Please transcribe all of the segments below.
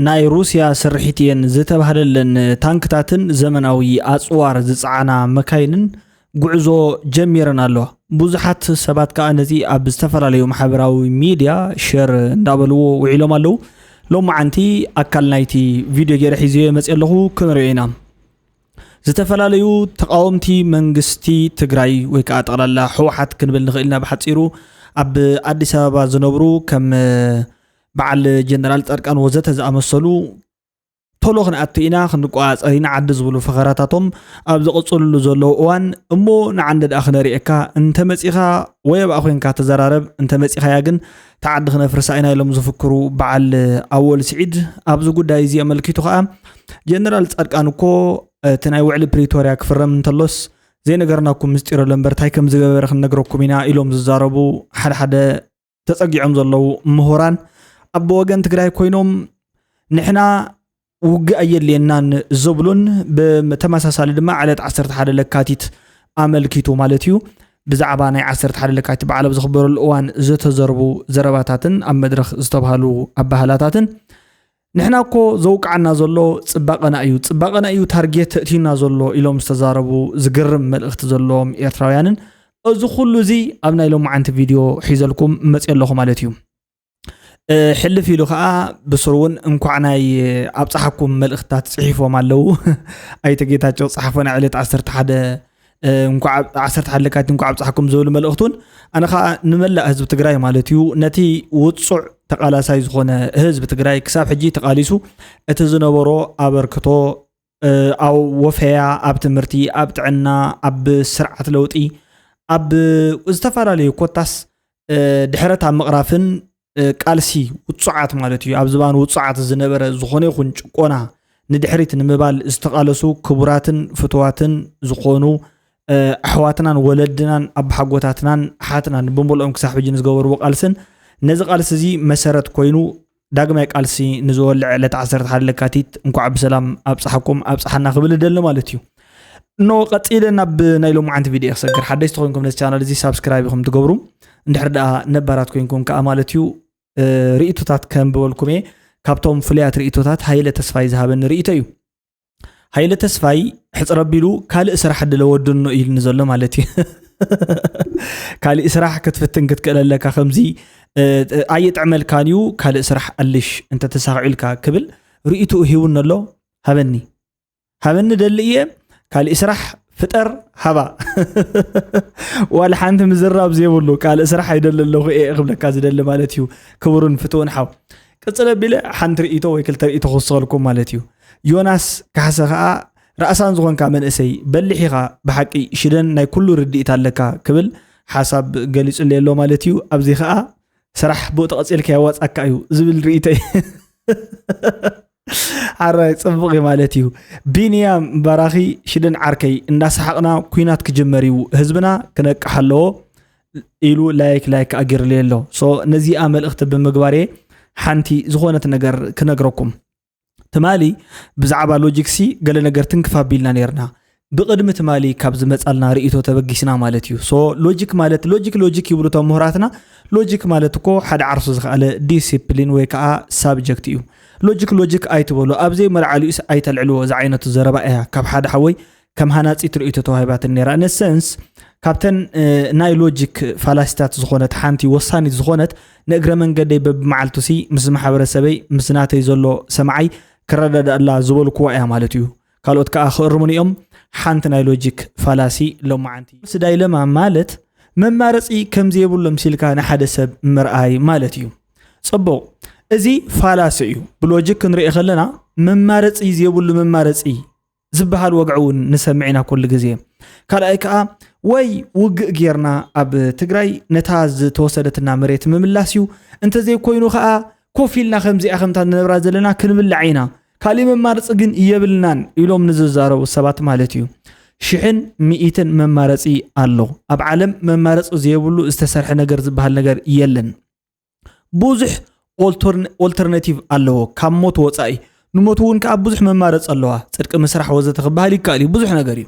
ናይ ሩስያ ስርሒት እየን ዝተባህለለን ታንክታትን ዘመናዊ ኣጽዋር ዝጸዓና መካይንን ጉዕዞ ጀሚረን ኣለዋ። ብዙሓት ሰባት ከኣ ነዚ ኣብ ዝተፈላለዩ ማሕበራዊ ሚድያ ሸር እንዳበልዎ ውዒሎም ኣለዉ። ሎማዓንቲ ኣካል ናይቲ ቪድዮ ገይረ ሒዘዮ መፅእ ኣለኹ፣ ክንሪኦ ኢና። ዝተፈላለዩ ተቃወምቲ መንግስቲ ትግራይ ወይ ከዓ ጠቕላላ ህወሓት ክንብል ንኽእል ኢና ብሓፂሩ፣ ኣብ ኣዲስ ኣበባ ዝነብሩ ከም በዓል ጀነራል ፃድቃን ወዘተ ዝኣመሰሉ ቶሎ ክንኣቱ ኢና ክንቆፃፀር ኢና ዓዲ ዝብሉ ፈኸራታቶም ኣብ ዝቕፅልሉ ዘለዉ እዋን፣ እሞ ንዓንደ ደኣ ክነሪኤካ፣ እንተመፂኻ ወይ ኣብኣ ኮይንካ ተዘራረብ፣ እንተመፂኻያ ግን ተዓዲ ክነፍርሳ ኢና ኢሎም ዝፍክሩ በዓል ኣወል ስዒድ ኣብዚ ጉዳይ እዚ ኣመልኪቱ ከዓ ጀነራል ፃድቃን እኮ እቲ ናይ ውዕሊ ፕሪቶርያ ክፍረም እንተሎስ ዘይነገርናኩም ምስጢር ኣሎ እምበር እንታይ ከም ዝገበረ ክንነግረኩም ኢና ኢሎም ዝዛረቡ ሓደ ሓደ ተፀጊዖም ዘለዉ ምሁራን ኣብ ወገን ትግራይ ኮይኖም ንሕና ውግእ ኣየድልየናን ዝብሉን ብተመሳሳሊ ድማ ዕለት ዓሰርተ ሓደ ለካቲት ኣመልኪቱ ማለት እዩ ብዛዕባ ናይ ዓሰርተ ሓደ ለካቲት በዓል ኣብ ዝኽበረሉ እዋን ዝተዘርቡ ዘረባታትን ኣብ መድረኽ ዝተባህሉ ኣባህላታትን ንሕና እኮ ዘውቅዓና ዘሎ ፅባቐና እዩ፣ ፅባቐና እዩ ታርጌት ተእትዩና ዘሎ ኢሎም ዝተዛረቡ ዝግርም መልእኽቲ ዘለዎም ኤርትራውያንን እዚ ኩሉ እዚ ኣብ ናይ ሎማዓንቲ ቪድዮ ሒዘልኩም መፅእ ኣለኹ ማለት እዩ። ሕልፍ ኢሉ ከዓ ብስሩ እውን እንኳዕ ናይ ኣብፀሓኩም መልእኽትታት ፅሒፎም ኣለዉ። ኣይተ ጌታቸው ፀሓፎ ናይ ዕለት ዓሰርተ ሓደ እንኳዕ ዓሰርተ ሓደ ለካቲት እንኳዕ ኣብፀሓኩም ዝብል መልእኽቲ እውን ኣነ ከዓ ንመላእ ህዝቢ ትግራይ ማለት እዩ ነቲ ውፁዕ ተቃላሳይ ዝኾነ ህዝቢ ትግራይ ክሳብ ሕጂ ተቃሊሱ እቲ ዝነበሮ ኣበርክቶ ኣብ ወፈያ ኣብ ትምህርቲ ኣብ ጥዕና ኣብ ስርዓት ለውጢ ኣብ ዝተፈላለዩ ኮታስ ድሕረት ኣብ ምቕራፍን ቃልሲ ውፁዓት ማለት እዩ ኣብ ዝባን ውፁዓት ዝነበረ ዝኾነ ይኹን ጭቆና ንድሕሪት ንምባል ዝተቓለሱ ክቡራትን ፍትዋትን ዝኾኑ ኣሕዋትናን ወለድናን ኣባሓጎታትናን ኣሓትናን ብምልኦም ክሳብ ሕጂ ንዝገበርዎ ቃልስን ነዚ ቃልሲ እዚ መሰረት ኮይኑ ዳግማይ ቃልሲ ንዝወልዕ ዕለት ዓሰርተ ሓደ ለካቲት እንኳዕ ብሰላም ኣብፀሓኩም ኣብፀሓና ክብል እደሊ ማለት እዩ። እኖ ቀፂለ ናብ ናይ ሎማዓንቲ ቪድዮ ክሰግር ሓደሽቲ ኮይንኩም ነዚ ቻናል እዚ ሳብስክራይብ ኢኹም ትገብሩ እንድሕር ደኣ ነባራት ኮይንኩም ከዓ ማለት እዩ ርእይቶታት ከንብበልኩም እየ። ካብቶም ፍሉያት ርእይቶታት ሃይለ ተስፋይ ዝሃበኒ ርእይቶ እዩ። ሃይለ ተስፋይ ሕፅር ኣቢሉ ካልእ ስራሕ ድለ ወድኖ ኢልኒ ዘሎ ማለት እዩ። ካሊእ ስራሕ ክትፍትን ክትክእል ኣለካ ከምዚ ኣየጥዕመልካን እዩ ካልእ ስራሕ ኣልሽ እንተተሳኺዑልካ ክብል ርእይትኡ ሂቡኒ ኣሎ። ሃበኒ ሃበኒ ደሊ እየ። ካሊእ ስራሕ ፍጠር ሃባ ዋላ ሓንቲ ምዝራብ ዘይብሉ ካልእ ስራሕ ኣይደሊ ኣለኹ እየ ክብለካ ዝደሊ ማለት እዩ። ክቡርን ፍትውን ሓው ቅፅል ኣቢለ ሓንቲ ርእይቶ ወይ ክልተ ርእይቶ ክውስኸልኩም ማለት እዩ። ዮናስ ካሕሰ ከዓ ራእሳን ዝኾንካ መንእሰይ በሊሕ ኢኻ ብሓቂ ሽደን ናይ ኩሉ ርድኢት ኣለካ ክብል ሓሳብ ገሊፁለይ ኣሎ ማለት እዩ። ኣብዚ ከዓ ስራሕ ብኡ ተቐፂልካ የዋፃካ እዩ ዝብል ርእይቶ እዩ። ሓራይ ፅቡቕ እዩ ማለት እዩ። ቢንያም ባራኺ ሽደን ዓርከይ እንዳሰሓቕና ኩናት ክጅመር እዩ ህዝብና ክነቅሕ ኣለዎ ኢሉ ላይክ ላይክ ኣጊርለይ ኣሎ። ሶ ነዚኣ መልእኽቲ ብምግባር እየ ሓንቲ ዝኾነት ነገር ክነግረኩም። ትማሊ ብዛዕባ ሎጂክሲ ገለ ነገር ትንክፍ ኣቢልና ነርና። ብቕድሚ ትማሊ ካብ ዝመጻልና ርእይቶ ተበጊስና ማለት እዩ። ሶ ሎጂክ ማለት ሎጂክ ሎጂክ ይብሉ እቶም ምሁራትና። ሎጂክ ማለት እኮ ሓደ ዓርሱ ዝኸኣለ ዲሲፕሊን ወይ ከዓ ሳብጀክት እዩ። ሎጂክ ሎጂክ ኣይትበሉ፣ ኣብ ዘይመልዓሊኡስ ኣይተልዕልዎ ዝዓይነቱ ዘረባ እያ ካብ ሓደ ሓወይ ከም ሃናፂት ርእይቶ ተዋሂባትን ነይራ። ነሰንስ ካብተን ናይ ሎጂክ ፋላሲታት ዝኾነት ሓንቲ ወሳኒት ዝኾነት ንእግረ መንገደይ በብመዓልቱሲ ምስ ማሕበረሰበይ ምስ ናተይ ዘሎ ሰማዓይ ክረዳዳእላ ዝበልኩዋ እያ ማለት እዩ። ካልኦት ከዓ ክእርሙኒ እዮም። ሓንቲ ናይ ሎጂክ ፋላሲ ሎማዓንቲ ስዳይለማ ማለት መማረፂ ከምዘየብሉ ምሲልካ ንሓደ ሰብ ምርኣይ ማለት እዩ። ፅቡቕ፣ እዚ ፋላሲ እዩ። ብሎጂክ ክንርኢ ከለና መማረፂ ዘየብሉ መማረፂ ዝበሃል ወግዒ እውን ንሰምዕ ኢና ኩሉ ግዜ። ካልኣይ ከዓ ወይ ውግእ ጌርና ኣብ ትግራይ ነታ ዝተወሰደትና መሬት ምምላስ እዩ፣ እንተዘይኮይኑ ከዓ ኮፍ ኢልና ከምዚኣ ከምታ ንነብራ ዘለና ክንብላዕ ኢና፣ ካሊእ መማረፂ ግን የብልናን ኢሎም ንዝዛረቡ ሰባት ማለት እዩ። ሽሕን ሚእትን መማረፂ ኣሎ። ኣብ ዓለም መማረፂ ዘይብሉ ዝተሰርሐ ነገር ዝበሃል ነገር የለን። ብዙሕ ኦልተርናቲቭ ኣለዎ ካብ ሞት ወፃኢ። ንሞት እውን ከዓ ብዙሕ መማረፂ ኣለዋ። ፅድቂ ምስራሕ ወዘተ ክበሃል ይከኣል እዩ። ብዙሕ ነገር እዩ።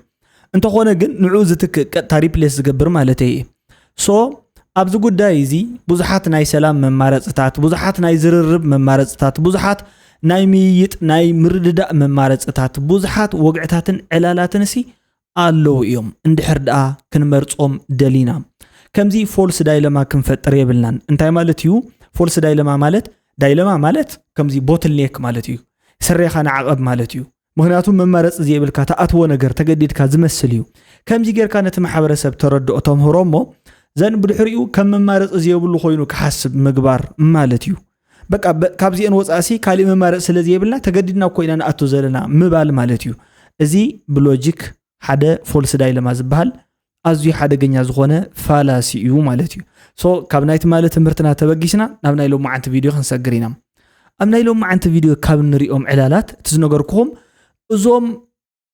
እንተኾነ ግን ንዑ ዝትክእ ቀጥታ ሪፕሌስ ዝገብር ማለት እየ። ሶ ኣብዚ ጉዳይ እዚ ብዙሓት ናይ ሰላም መማረፅታት፣ ብዙሓት ናይ ዝርርብ መማረፅታት፣ ብዙሓት ናይ ምይይጥ ናይ ምርድዳእ መማረፅታት ብዙሓት ወግዕታትን ዕላላትንሲ ኣለዉ እዮም፣ እንድሕር ደኣ ክንመርጾም ደሊና። ከምዚ ፎልስ ዳይለማ ክንፈጥር የብልናን። እንታይ ማለት እዩ ፎልስ ዳይለማ ማለት? ዳይለማ ማለት ከምዚ ቦትልኔክ ማለት እዩ። ስሬኻ ንዓቐብ ማለት እዩ። ምኽንያቱ መማረፂ ዘይብልካ ትኣትዎ ነገር ተገዲድካ ዝመስል እዩ። ከምዚ ጌርካ ነቲ ማሕበረሰብ ተረድኦ ተምህሮ እሞ ዘን ብድሕሪኡ ከም መማረፂ ዘይብሉ ኮይኑ ክሓስብ ምግባር ማለት እዩ። በቃ በ- ካብዚአን ወፃእሲ ካሊእ መማረፂ ስለ ዘይብልና ተገዲድና እኮ ኢና ንኣቱ ዘለና ምባል ማለት እዩ። እዚ ብሎጂክ ሓደ ፎልስ ዳይለማ ዝበሃል ኣዝዩ ሓደገኛ ዝኾነ ፋላሲ እዩ ማለት እዩ። ሶ ካብ ናይ ትማሊ ትምህርትና ተበጊስና ናብ ናይ ሎማዓንቲ ቪድዮ ክንሰግር ኢና። ኣብ ናይ ሎማዓንቲ ቪድዮ ካብ እንሪኦም ዕላላት እቲ ዝነገርኩኹም እዞም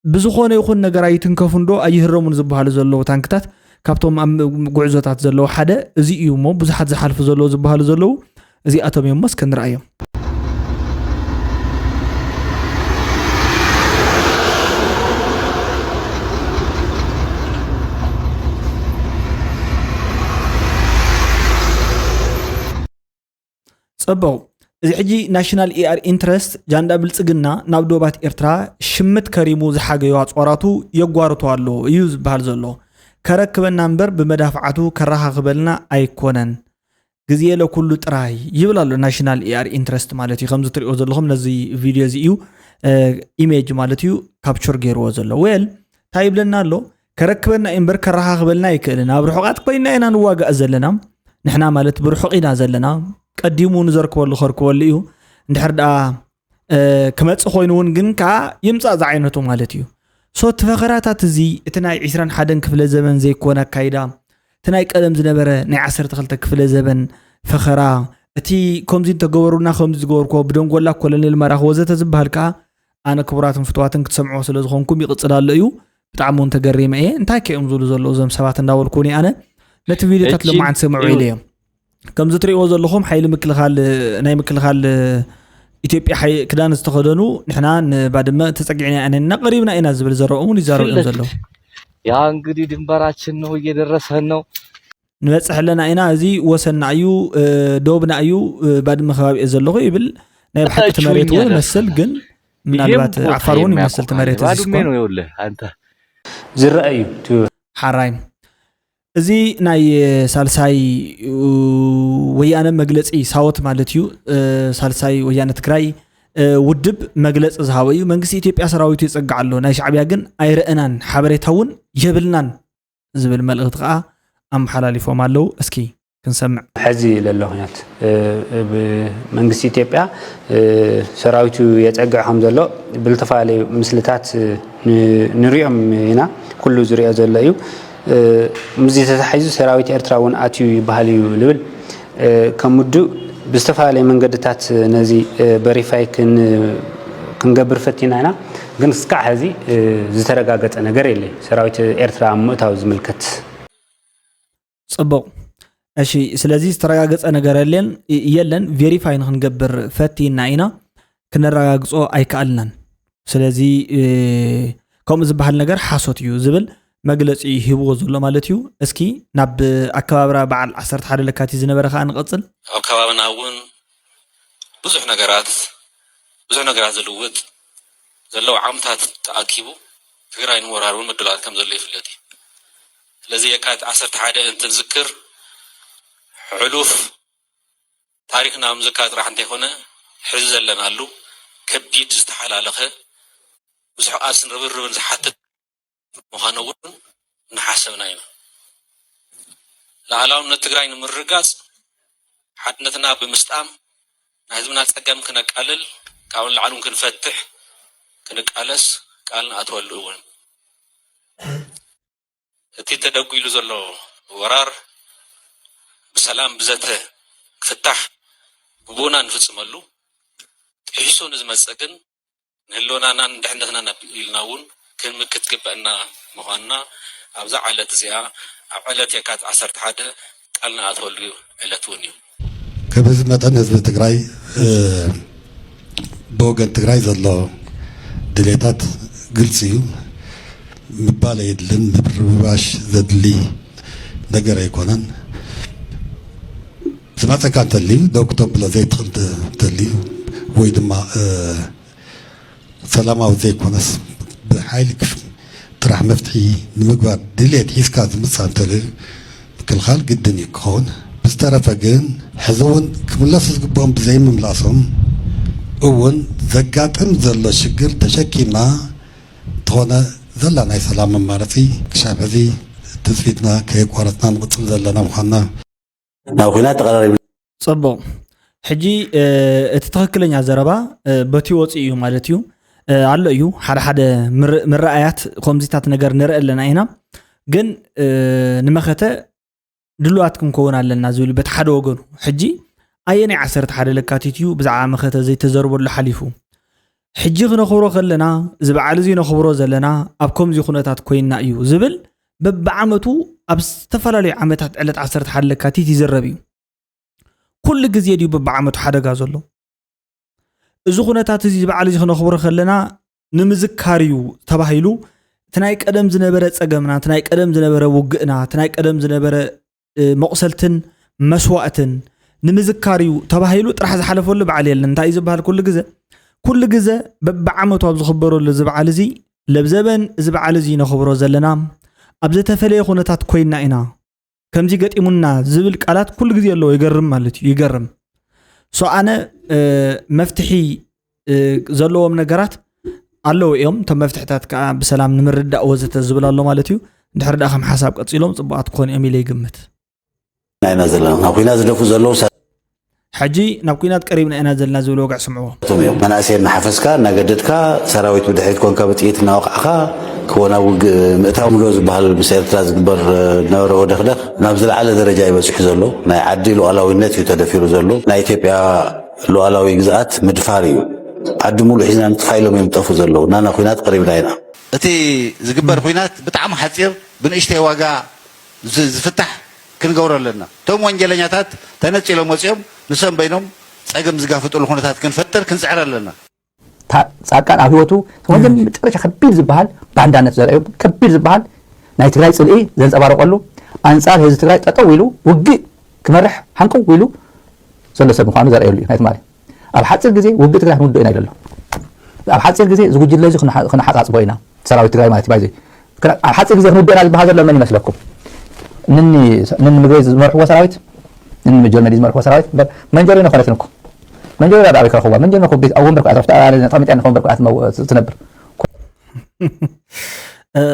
ብዝኾነ ይኹን ነገር ኣይትንከፉ እንዶ ኣይህረሙን ዝበሃሉ ዘለዉ ታንክታት ካብቶም ኣብ ጉዕዞታት ዘለዉ ሓደ እዚ እዩ እሞ ብዙሓት ዝሓልፉ ዘለዉ ዝበሃሉ ዘለዉ እዚኣቶም እዮም እሞ እስከ ንርኣዮም። ጽቡቕ። እዚ ሕጂ ናሽናል ኤኣር ኢንትረስት ጃንዳ ብልጽግና ናብ ዶባት ኤርትራ ሽምት ከሪሙ ዝሓገዩ ኣጽዋራቱ የጓርቶ ኣሎ እዩ ዝበሃል ዘሎ። ከረክበና እምበር ብመዳፍዓቱ ከረኻኽበልና ኣይኮነን። ግዜ ለኩሉ ጥራይ ይብል ኣሎ ናሽናል ኤኣር ኢንትረስት ማለት እዩ። ከምዚ ትሪኦ ዘለኹም ነዚ ቪድዮ እዚ እዩ ኢሜጅ ማለት እዩ ካፕቸር ገይርዎ ዘሎ። ዌል እንታይ ይብለና ኣሎ? ከረክበና እዩ እምበር ከረኻኽበልና ኣይክእልን። ኣብ ርሑቓት ኮይና ኢና ንዋጋእ ዘለና። ንሕና ማለት ብርሑቕ ኢና ዘለና። ቀዲሙ ንዘርክበሉ ከርክበሉ እዩ። እንድሕር ደኣ ክመጽእ ኮይኑ እውን ግን ከዓ ይምጻእ ዝዓይነቱ ማለት እዩ። ሶ እቲ ፈኸራታት እዚ እቲ ናይ ዕስራን ሓደን ክፍለ ዘመን ዘይኮነ ኣካይዳ እቲ ናይ ቀደም ዝነበረ ናይ ዓሰርተ ክልተ ክፍለ ዘበን ፈኸራ እቲ ከምዚ እንተገበሩና ከምዚ ዝገበርኮ ብደንጎላ ኮሎኔል መራኽ ወዘተ ዝበሃል ከዓ ኣነ ክቡራትን ፍትዋትን ክትሰምዕዎ ስለ ዝኾንኩም ይቕጽል ኣሎ እዩ። ብጣዕሚ እውን ተገሪመ እየ። እንታይ ከ እዮም ዝብሉ ዘለዉ እዞም ሰባት እንዳበልኩ እኔ ኣነ ነቲ ቪድዮታት እቺ ለማዓንቲ ሰምዑ ኢለ እዮም። ከምዚ ትሪእዎ ዘለኹም ሓይሊ ምክልኻል ናይ ምክልኻል ኢትዮጵያ ሓይ- ክዳን ዝተኸደኑ ንሕና ንባድመ ተጸጊዕና ኢና ነና ቀሪብና ኢና ዝብል ዘረኦም እውን ይዛረቡ እዮም ዘለዉ። ያ እንግዲህ ድንበራችን ነው እየደረሰን ነው። ንበጽሕ ኣለና ኢና፣ እዚ ወሰንና እዩ፣ እ፣ ዶብና እዩ፣ እ፣ ባድመ ከባቢ እየ ዘለኹ ይብል። ናይ ብሓቂ እቲ መሬት እውን መስል ግን ምናልባት ዓፋር እውን ይመስል እቲ መሬት እዚ ባድሜ እስኮ። ነው ይኸውልህ አንተ። ዝረአ እዩ እቲ ሓራይ እዚ ናይ ሳልሳይ ወያነ መግለፂ ሳወት ማለት እዩ። ሳልሳይ ወያነ ትግራይ ውድብ መግለፂ ዝሃበ እዩ። መንግስቲ ኢትዮጵያ ሰራዊቱ ይፀግዕ ኣሎ፣ ናይ ሻዕቢያ ግን ኣይረእናን፣ ሓበሬታ እውን የብልናን ዝብል መልእኽቲ ከዓ ኣመሓላሊፎም ኣለዉ። እስኪ ክንሰምዕ። ሕዚ ለሎ ኩነት መንግስቲ ኢትዮጵያ ሰራዊቱ የፀግዕ ከም ዘሎ ብልተፈላለዩ ምስልታት ንሪኦም ኢና። ኩሉ ዝሪኦ ዘሎ እዩ። ምስዚ ተታሒዙ ሰራዊት ኤርትራ እውን ኣትዩ ይበሃል እዩ ልብል። ከም ውድብ ብዝተፈላለየ መንገድታት ነዚ በሪፋይ ክንገብር ፈቲና ኢና፣ ግን እስካዕ ሕዚ ዝተረጋገፀ ነገር የለይ ሰራዊት ኤርትራ ኣብ ምእታው ዝምልከት። ፅቡቕ። እሺ፣ ስለዚ ዝተረጋገፀ ነገር የለን። የለን፣ ቬሪፋይ ንክንገብር ፈቲና ኢና፣ ክነረጋግፆ ኣይከኣልናን። ስለዚ ከምኡ ዝበሃል ነገር ሓሶት እዩ ዝብል መግለፂ ሂብዎ ዘሎ ማለት እዩ። እስኪ ናብ ኣከባብራ በዓል ዓሰርተ ሓደ ለካቲት ዝነበረ ከዓ ንቐፅል። ኣብ ከባብና እውን ብዙሕ ነገራት ብዙሕ ነገራት ዝልውጥ ዘለዉ ዓምታት ተኣኪቡ ትግራይ ንምውራር እውን ምድላዋት ከም ዘሎ ይፍለጥ እዩ። ስለዚ የካቲት ዓሰርተ ሓደ እንትንዝክር ሕሉፍ ታሪኽና ምዝካር ጥራሕ እንተይኮነ ሕዚ ዘለናሉ ከቢድ ዝተሓላለኸ ብዙሕ ቃልስን ርብርብን ዝሓትት ምዃኑ እውን እናሓሰብና ኢና። ላዕላውነት ትግራይ ንምርግጋፅ ሓድነትና ብምስጣም ናይ ህዝብና ፀገም ክነቃልል ካብኡ ንላዕሊ እውን ክንፈትሕ ክንቃለስ ቃል ንኣትወሉ እውን እቲ ተደጒሉ ዘሎ ወራር ብሰላም ብዘተ ክፍታሕ ግቡእና ንፍፅመሉ ጥሒሱ ንዝመፅእ ግን ንህልውናናን ድሕነትናን ኣቢልና እውን ክንምክት ዝግበአና ምዃንና ኣብዛ ዕለት እዚኣ ኣብ ዕለት የካቲት ዓሰርተ ሓደ ቃል ንኣትወሉ ዕለት እውን እዩ። ከም ህዝቢ መጠን ህዝቢ ትግራይ ብወገን ትግራይ ዘሎ ድሌታት ግልፂ እዩ። ምባል የድልን ምብርባሽ ዘድሊ ነገር ኣይኮነን። ዝመፀካ እንተልዩ ደው ክተብሎ ዘይትኽእል እንተልዩ ወይ ድማ ሰላማዊ ዘይኮነስ ብሓይሊ ጥራሕ መፍትሒ ንምግባር ድሌት ሒዝካ ዝምፃእ እንተልዩ ምክልኻል ግድን እዩ ክኸውን። ብዝተረፈ ግን ሕዚ እውን ክምለሱ ዝግብኦም ብዘይምምላሶም እውን ዘጋጥም ዘሎ ሽግር ተሸኪምና እንተኾነ ዘላ ናይ ሰላም መማረፂ ክሻብ ሕዚ ትፅቢትና ከየቋረፅና ንቕፅል ዘለና ምዃንና ናብ ኹናት ተቐራሪብ ፅቡቕ። ሕጂ እቲ ትኽክለኛ ዘረባ በቲ ወፂኡ እዩ ማለት እዩ። ኣሎ እዩ ሓደ ሓደ ምርኣያት ከምዚታት ነገር ንርኢ ኣለና ኢና። ግን ንመኸተ ድሉዋት ክንከውን ኣለና ዝብል በቲ ሓደ ወገኑ። ሕጂ ኣየናይ ዓሰርተ ሓደ ለካቲት እዩ ብዛዕባ መኸተ ዘይተዘርበሉ ሓሊፉ? ሕጂ ክነኽብሮ ከለና እዚ በዓል እዚ ነኽብሮ ዘለና ኣብ ከምዚ ኩነታት ኮይንና እዩ ዝብል በብዓመቱ ኣብ ዝተፈላለዩ ዓመታት ዕለት ዓሰርተ ሓደ ለካቲት ይዝረብ እዩ። ኩሉ ግዜ ድዩ በብዓመቱ ሓደጋ ዘሎ? እዚ ኩነታት እዚ በዓል እዚ ክነኽብሮ ከለና ንምዝካር እዩ ተባሂሉ እቲ ናይ ቀደም ዝነበረ ፀገምና፣ እቲ ናይ ቀደም ዝነበረ ውግእና፣ እቲ ናይ ቀደም ዝነበረ መቑሰልትን መስዋእትን ንምዝካር እዩ ተባሂሉ ጥራሕ ዝሓለፈሉ በዓል የለን። እንታይ እዩ ዝበሃል? ኩሉ ግዘ ኩሉ ግዘ በብዓመቱ ኣብ ዝኽበረሉ እዚ በዓል እዚ ለብዘበን እዚ በዓል እዚ ነኽብሮ ዘለና ኣብ ዝተፈለየ ኩነታት ኮይና ኢና ከምዚ ገጢሙና ዝብል ቃላት ኩሉ ግዜ ኣለዎ። ይገርም ማለት እዩ፣ ይገርም። ሶ ኣነ መፍትሒ ዘለዎም ነገራት ኣለዉ እዮም። እቶም መፍትሕታት ከዓ ብሰላም ንምርዳእ ወዘተ ዝብል ኣሎ ማለት እዩ። እንድሕር ደኣ ከም ሓሳብ ቀፂሎም ፅቡቃት ክኾኑ እዮም ኢለ ይግምት። ኢና ዘለና ናብ ኩናት ዝደፉ ዘለዉ ሕጂ ናብ ኩናት ቀሪብና ኢና ዘለና ዝብል ወግዕ ስምዕዎ። እዮም። መናእሰይ እናሓፈስካ እናገደድካ ሰራዊት ብድሕሪት ኮንካ ብጥይት እናወቃዕካ ክወና ውግእ ምእታው ምሎ ዝበሃል ምስ ኤርትራ ዝግበር ነበረ ወደኽደኽ ናብ ዝለዓለ ደረጃ ይበፅሑ ዘሎ። ናይ ዓዲ ሉዓላዊነት እዩ ተደፊሩ ዘሎ። ናይ ኢትዮጵያ ሉዓላዊ ግዝኣት ምድፋር እዩ። ዓዲ ሙሉእ ሒዝና ንጥፋ ኢሎም እዮም ጠፉ ዘለዉ። ናና ኩናት ቀሪብና ኢና። እቲ ዝግበር ኩናት ብጣዕሚ ሓፂር ብንእሽተይ ዋጋ ዝፍታሕ ክንገብሮ ኣለና። እቶም ወንጀለኛታት ተነፂሎም ወፂኦም ንሶም በይኖም ፀገም ዝጋፍጥሉ ኩነታት ክንፈጥር ክንፅዕር ኣለና። ፃድቃን ኣብ ህይወቱ ወንጀል መጨረሻ ከቢድ ዝበሃል ባንዳነት ዘርአዩ ከቢድ ዝበሃል ናይ ትግራይ ፅልኢ ዘንፀባረቀሉ ኣንፃር ህዝቢ ትግራይ ጠጠው ኢሉ ውግእ ክመርሕ ሃንቀው ኢሉ ዘሎ ሰብ ምኳኑ ዘርእየሉ እዩ ናይ ትማሊ ኣብ ሓፂር ግዜ ውግእ ትግራይ ክንውድኦ ኢና ኢሉ ኣሎ ኣብ ሓፂር ግዜ እዚ ጉጅለ እዚ ክነሓፃፅቦ ኢና ሰራዊት ትግራይ ማለት ባይዘ ኣብ ሓፂር ግዜ ክንውድኦ ኢና ዝበሃል ዘሎ መን ይመስለኩም ንኒ ምግበይ ዝመርሕዎ ሰራዊት ንኒ ጆርመዲ ዝመርሕዎ ሰራዊት እምበር መንጀሪኖ ኮነትን እኮ መንጀሪኖ ኣብ ኣበይ ክረኽዋ መንጀሪኖ እኮ ቤት ኣብ ወንበር ክኣትረፍታ ተቐሚጣ ንኸ ወንበር ክኣት ትነብር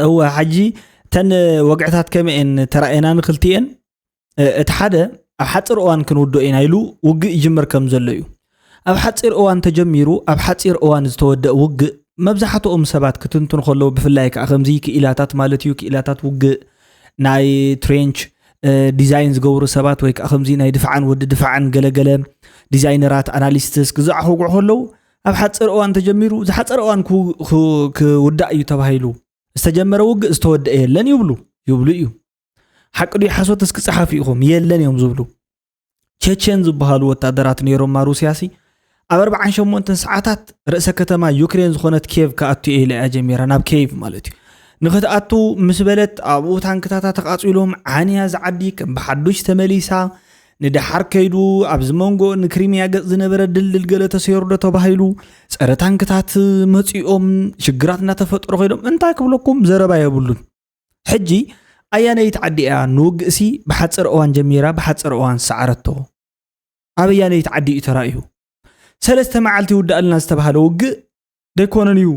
እወ ሓጂ ተን ወግዕታት ከመኤን ተራእየና ንክልቲኤን እቲ ሓደ ኣብ ሓፂር እዋን ክንውድኦ ኢና ኢሉ ውግእ ይጅምር ከም ዘሎ እዩ ኣብ ሓፂር እዋን ተጀሚሩ ኣብ ሓፂር እዋን ዝተወደእ ውግእ መብዛሕትኦም ሰባት ክትንትኑ ከለዉ ብፍላይ ከዓ ከምዚ ክኢላታት ማለት እዩ ክኢላታት ውግእ ናይ ትሬንች ዲዛይን ዝገብሩ ሰባት ወይ ከዓ ከምዚ ናይ ድፋዓን ወዲ ድፋዓን ገለገለ ዲዛይነራት ኣናሊስትስ ክዘዓኹጉዑ ከለዉ ኣብ ሓፂር እዋን ተጀሚሩ ዝሓፀረ እዋን ክውዳእ እዩ ተባሂሉ ዝተጀመረ ውግእ ዝተወደአ የለን ይብሉ ይብሉ እዩ ሓቂ ድዩ ሓሶት እስኪ ጸሓፉ ኢኹም የለን እዮም ዝብሉ ቸቸን ዝበሃሉ ወታደራት ነይሮማ ሩስያ ሲ ኣብ ኣርብዓን ሸሞንተን ሰዓታት ርእሰ ከተማ ዩክሬን ዝኾነት ኬቭ ክኣቱ እየ ኢላ እያ ጀሚራ ናብ ኬቭ ማለት እዩ ንክትኣቱ ምስ በለት ኣብኡ ታንክታታ ተቃፂሎም ዓንያ ዝዓዲ ከም ብሓዱሽ ተመሊሳ ንደሓር ከይዱ ኣብዚ መንጎ ንክሪሚያ ገፅ ዝነበረ ድልድል ገለ ተሰይሩ ዶ ተባሂሉ ፀረ ታንክታት መፂኦም ሽግራት እናተፈጠሩ ከይዶም እንታይ ክብለኩም ዘረባ የብሉን ሕጂ ኣያነይት ዓዲ እያ ንውግእሲ ብሓፀር እዋን ጀሚራ ብሓፀር እዋን ዝሰዓረቶ ኣበያነይት ዓዲ እዩ ተራእዩ ሰለስተ መዓልቲ ይውዳእልና ዝተባሃለ ውግእ ደይኮነን እዩ